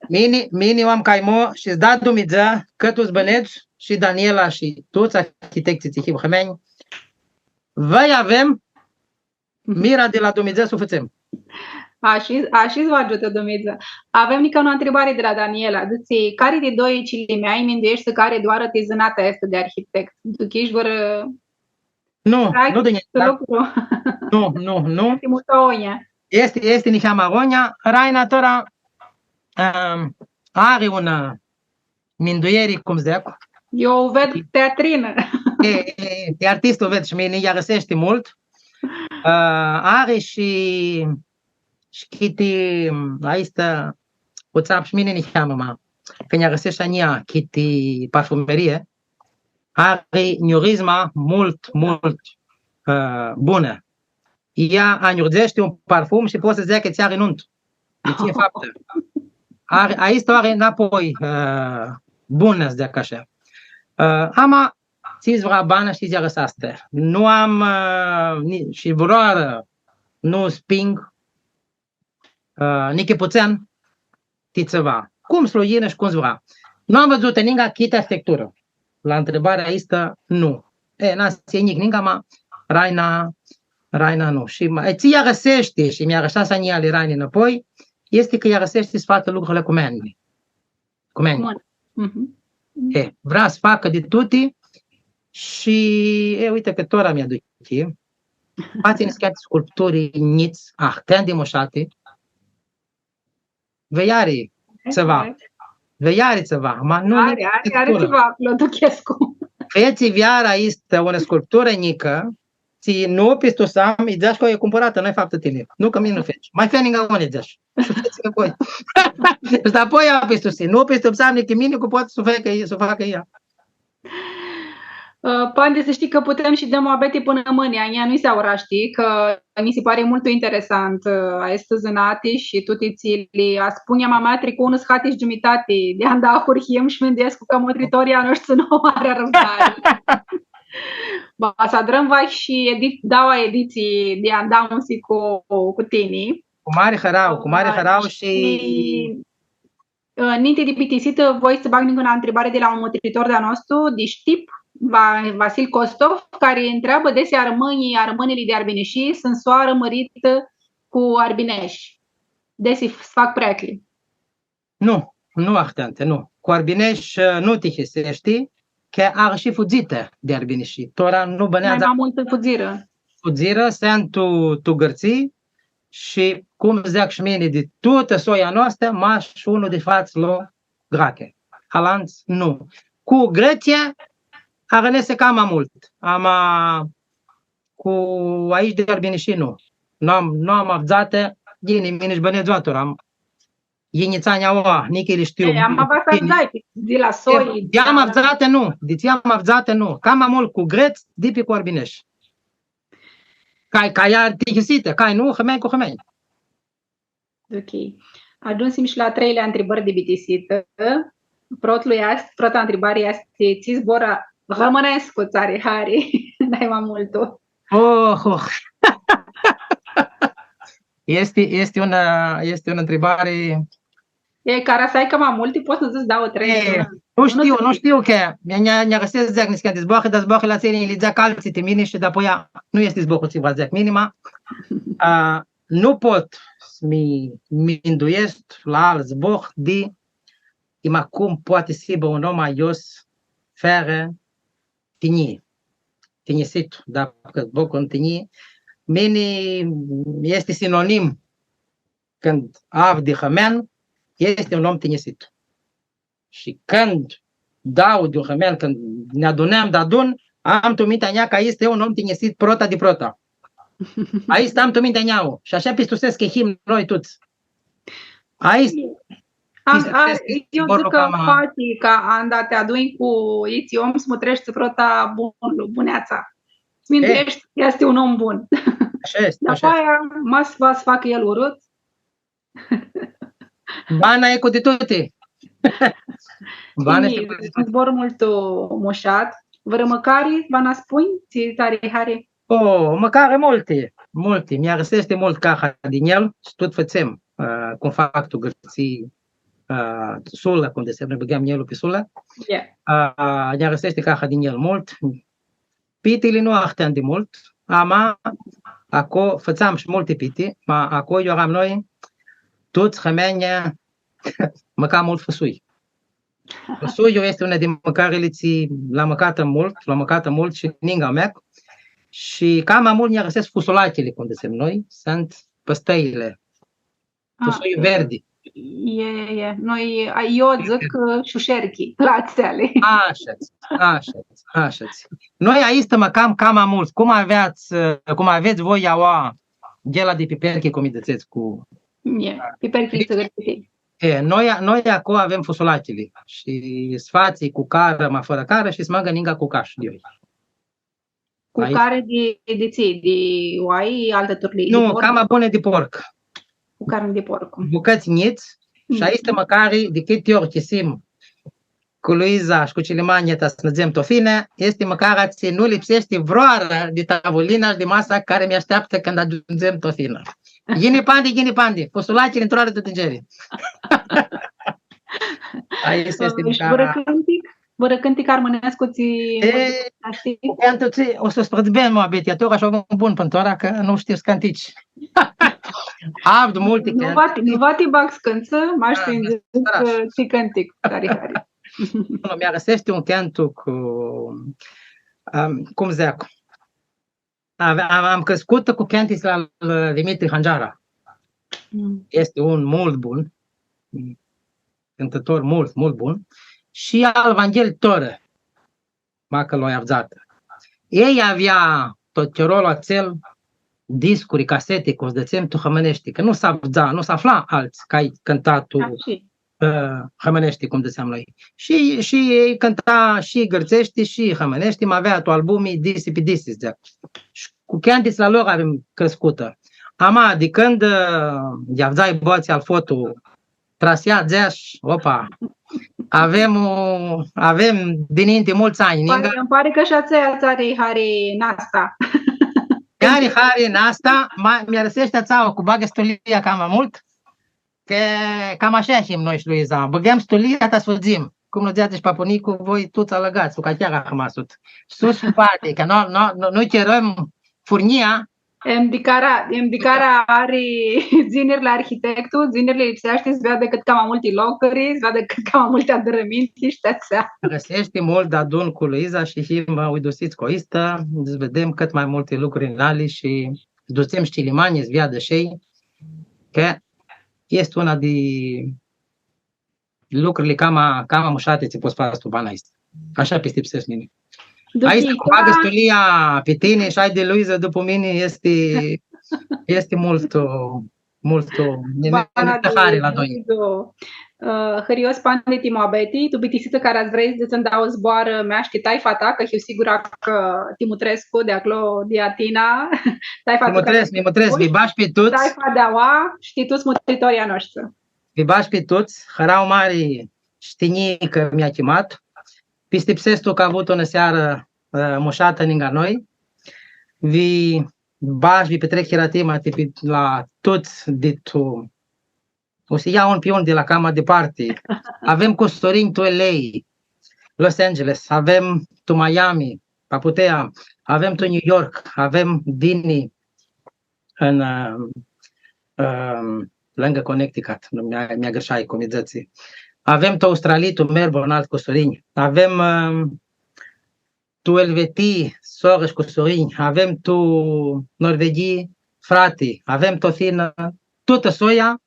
Mini, mini u am caimo shi s-da Dumnidzã, cã tu s-bãnedz shi Daniela shi tuts arhitectsãlj tsi hibã armãnj, va avem mira di la Dumnidzã s-u fãtsem. Ashi, ashi s-vã agiutã Dumnidzã. Avem nica unã ntribari di la Daniela. Dzãtsi, cari di doi cilimeanj mindueshti cã ari doarã ti zãnatea aestã di arhitect? Duchish vãrã Nu, nu di aestã. Nu, nu, nu. Easti multu agonja. Easti, easti niheamã agonja. Raina tora, ãm, ari unã minduieri, cum dzãc. Eu u ved teatrinã. E, e, e, ti artistu u ved shi mini, nj-arãseashti multu. Ã, ari shi, shi chiti, aestã, u tsãn shi mini niheamã, ma, cã nj-arãseashti a njia, chiti parfumerie, ari njurizma multu, multu, ã, bunã. Ea anjurdzeshti un parfum shi pots s-dzãts cã tsi ari nuntu. Di tsi e faptã. Ari, aestã ari nãpoi, ã, bunã, s-dzãc ashi. Ã, ama, tsi s-vrea bana shi tsi s-arãseascã. Nu am, ã, ni-, shi vãrãoarã nu sping, ã, nichi putsãn, ti tsiva. Cum s-lu yinã shi cum s-vrea. Nu am vãdzutã ninga chiti arhitecturã. La ntribarea aestã, nu. E, nasi e njic, ninga ma Raina, Raina nu. Shi ma, e, tsi lj-arãseashti shi mi-arãseashti s-nj-lji Raini nãpoi, easti cã lj-arãseashti s-facã lucrurli cu mãnjli. Cu mãnj. Cu mãnj. Mhm. E, vrea s-facã di tuti shi, e, uite cã tora mi-aduchi. Fatsi niscãnti sculpturi njits, ah, ahãnti mushati. Vei ari tsiva. Vei ari tsiva, ma nu... Ari, ari, ari tsiva, Cloduchescu. Fetsi veara aistã unã sculpturã njicã, tsi nu pistusam, lji dzãsh cã e cumpãratã, nu-i faptã tini. Nu, cã mini nu feci. Ma fã ninga unã, lji dzãsh. Shi fetsi nãpoi. Shi apoi ea pistusi. Nu pistusam nichi mini cã poati s-u facã, s-u facã ea. Ã, Pandi, s-shtii cã putem s-dãm muabeti pãnã mãni, a njia nu-i s-aurashti, cã mi si pari multu interesant, ã, aestã zãnati shi tuti tsi li aspunj, ama mea tricu unã sãhati shi giumitati di anda ahurhim shi minduescu cã mutritorlji a noshtri nu au mari arãvdari. Va s-adrãm vahi shi edi-, daua editsii di anda unsi cu, cu tini. Cu mari harau, cu mari harau shi... Ã, ninti di bitisitã, voi s-bag nicã unã ntribari di la un mutritor di-a nostru, di Shtip, Va-, Vasil Kostov, cari ntreabã desi armãnjlji, armãnili di Arbinishii, suntu soarã mãritã cu arbineshi. Desi s-fac preaclji. Nu, nu, ahãnti, nu. Cu arbineshi, ã, nu tihiseashti, cã ari shi fudzitã di Arbinishii. Tora nu bãneadzã. Nai ma multu fudzirã. Fudzirã, suntu tu, tu Gãrtsii, shi, cum dzãc shi mini, di tutã soia noastrã, mash unlu di fats lo Grache. Alantsã, nu. Cu Gãrtsii, arãnesi cama multu. Ama cu aeshti di Arbinishii, nu. Nu am, nu am avdzatã, ghini, mini sh-bãnedz tora, am yinghits anj aua, nica li shtiu. E, ama va s-avdzai, di la soi, e, di la... Di am avdzatã, nu. Di tsi am avdzatã, nu. Cama multu cu grets, dipi cu arbineshi. Cai, cai ari tihisitã, cai nu, hãmeanj cu hãmeanj. Ok. Agiumsim shi la a treilea ntribãri di bitisitã. Protlu easti, prota ntribari easti, tsi zbor armãnescu tsã ari hari nai ma multu? Oh, oh. Easti, easti unã, easti unã ntribari. E, cara s-ai cama multi, pots s-dzãts dauã, trei. E, nu shtiu, nu shtiu, cã nj-, nj-, nj-arãsescu s-dzãc niscãnti zboarã, dar zboarãli atseali li dzãc altsã ti mini shi dapoaia nu easti zborlu tsi va dzãc mini, ma, a, nu pot s-mi minduescu la alt zbor di, i ma cum poati s-hibã un om aios fãrã tinjii. Tinjisitu, da, cã zbor cu tinjii, mini easti sinonim cãndu avdu di hãmean, easti un om tinjisit. Shi cãndu dau di un hãmean, cãndu nã adunãm deadun, am tu mintea mea cã easti un om tinjisit prota di prota. Aestã am tu mintea mea. Shi ashã pistusescu cã him noi tuts. Aestã. Am, a, eu dzãc cã fatsi ca anda ti adunj cu itsi om s-mutreshti prota bunlu, buneatsa. S-mindueshti, easti un om bun. Ashã easti, ashã easti. Dapoaia, ma s-va s-facã el urut. Bana e cu di tuti. Bana e cu di tuti. Un zbor multu mushat. Vãrã mãcari, va nã spunj, tsi tsã ari hari? O, mãcari multi, multi. Mi-arãseashti multu caha di njel shi tut fãtsem, ã, cum fac tu Gãrtsii, ã, sula, cum dzãtsem, nã bãgãm njelu pi sula. Ã, nj-arãseashti caha di njel multu. Pitili nu ahãnti di multu, ama aclo fãtseam shi multi piti, ma aclo iu earam noi, tuts hãmeanjlji mãca multu fãsui. Fãsuilu easti unã di mãcarili tsi lu-am mãcatã multu, lu-am mãcatã multu shi ninga mea. Shi cama multu nj-arãsescu fusulachili, cum dzãtsem noi, suntu pãstãili. Fãsuilu verdi. E, e, e. Noi, a, eu dzãc, ã, shusherchi, la atseali. Ashã-ts, ashã-ts, ashã-ts. Noi aestã mãcam cama multu. Cum avets, ã, cum avets voi aua, ghela di piperchi, cum lji dzãtsets, cu... E, piperchili tsãgãrtsiti. E, noi, noi aclo avem fusulachili. Shi s-fatsi cu carã, ma fãrã carã, shi s-mãcã ninga cu cash di oi. Cu cari di, di tsi? Di oai, altã turlii? Nu, di porc? Cama buni di porc. Cu carni di porc. Bucãts njits, shi aestã mãcari, di cãti ori chisim, cu Luiza shi cu Cilimania ta s-nã dutsem tu Athina, easti mãcarea tsi nu lipseashti vãrãoarã di tavulina shi di masa cari mi ashteaptã cãndu agiundzem tu Athina. Ghini, Pandi, ghini, Pandi, fusulachili ntr-oarã tu tãngeri. Aestã easti mãcarea. Shi vãrã cãntic? Vãrã cãntic armãnescu tsi... E, shtii? Cu cãntu tsi, o s-spãrts bine muabetea, tu, ca s-u avem bun pãnã tora, cã nu shtiu s-cãntici. Avdu multi cãntici. Nu va ti, nu va ti bag s-cãntsã, mash tsi-nj dzãts cãntic, hari, hari. Nu, mi-arãseashti un cãntu cu, am, cum dzãc, am, am, am criscutã cu cãntitsli al, ã, Dimitri Hangiara. Mm. Easti un multu bun, cãntãtor multu, multu bun. Shi al Vanghel Torã, macã lu ai avdzatã. Elj avea tut chirolu atsel discuri, caseti, cum dzãtsem, tu hãmãneashti, cã nu s-avdza, nu s-afla altsã cã ai cãntat tu, ã, hãmãneashti, cum dzãtseam noi. Shi, shi elj cãnta shi gãrtseashti, shi hãmãneashti, ma avea tu albumi disi pi disi, dzãc. Shi cu cãntitsli a lor avem criscutã. Ama, di cãndu, ã, lj-avdzai boatsi al Fotu, tra s-lja, dzãsh, opa, avem, ã, avem dininti multsã anj, ninga. Pari, ãnj pari cã shi atsea tsã ari hari nasta. Ari hari nasta, ma, mi-arãseashti atsea cu bagã stulia cama multu, cã cama ashi him noi shi Luiza. Bãgãm stulia ta s-fudzim. Cum nã dzãtsi shi papu Nicu, voi tuts alãgats, tu cã chiar ahãmasut. Sus cu parti, cã nu, nu, nu, nu chirãm furnia, Em di cara, em di cara ari dzinirli arhitectu, dzinirli lipseashti s-veadã cãt cama multi locuri, s-veadã cãt cama multi adãrãminti shi ti atsea. Arãseashti multu deadun cu Luiza shi him uidusits cu aestã, s-videm cãt ma multi lucri nali shi s-dutsem shi Cilimani s-veadã shi elj, cã easti una di lucrili cama, cama mushati tsi pots s-fats tu bana aestã. Ashi pistipsescu mini. Aestã cu bagã stulia pi tini shi ai di Luiza dupu mini easti, easti multu, multu, nã, nã, nã hari la doi. Ã, hãrios, Pandi, ti muabeti, tu bitisitã cara vrei s-dzãts ndauã zboarã, mea, shi ti taifa ta, cã hiu sigurã cã ti mutrescu di aclo, di Atina, taifa ta. Mi mutrescu, mi mutrescu, vi bash pi tuts. Taifa di aua, shi ti tuts mutritorlji a noshtri. Vi bash pi tuts, hãrau mari shi tinjii cã mi-achimatu. Pistipsescu cã avut unã searã, ã, mushatã ninga noi. Vi bash, vi pitrec hiratima ti pi-, la tuts di tu. O s-ljau un pi un di la cama diparti. Avem cusurinj tu L A, Los Angeles, avem tu Miami, Paputea, avem tu New York, avem Dini, în, ã, ã, lângă Connecticut, nu, mi-a-, mi-agãrshai cum dzãtsi. Avem tu Australii, tu Melbourne, alti cusurinj. Avem, ã, tu Elvetii, sorã shi cusurinj. Avem tu Norveghii, frati. Avem tu Athina, tutã soia.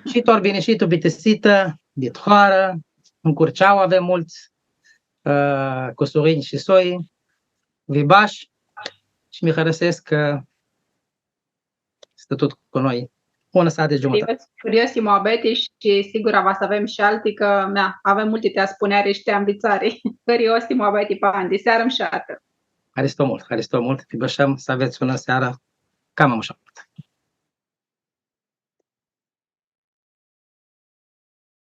Shi tu Arbinishii, tu bitisitã, dit hoarã, tu Curceau avem multsã, ã, cusurinj shi soi. Vi bash shi mi hãrãsescu cã stã tut cu noi. Unã sati shi giumitati. Hãrios, hãrios ti muabeti shi sigura va s-avem shi alti, cã, mea, avem multi ti aspuneari shi ti anvitsari. Hãrios ti muabeti, Pandi, searã mushatã. Haristo multu, haristo multu, ti bãshãm, s-avets unã searã cama mushatã.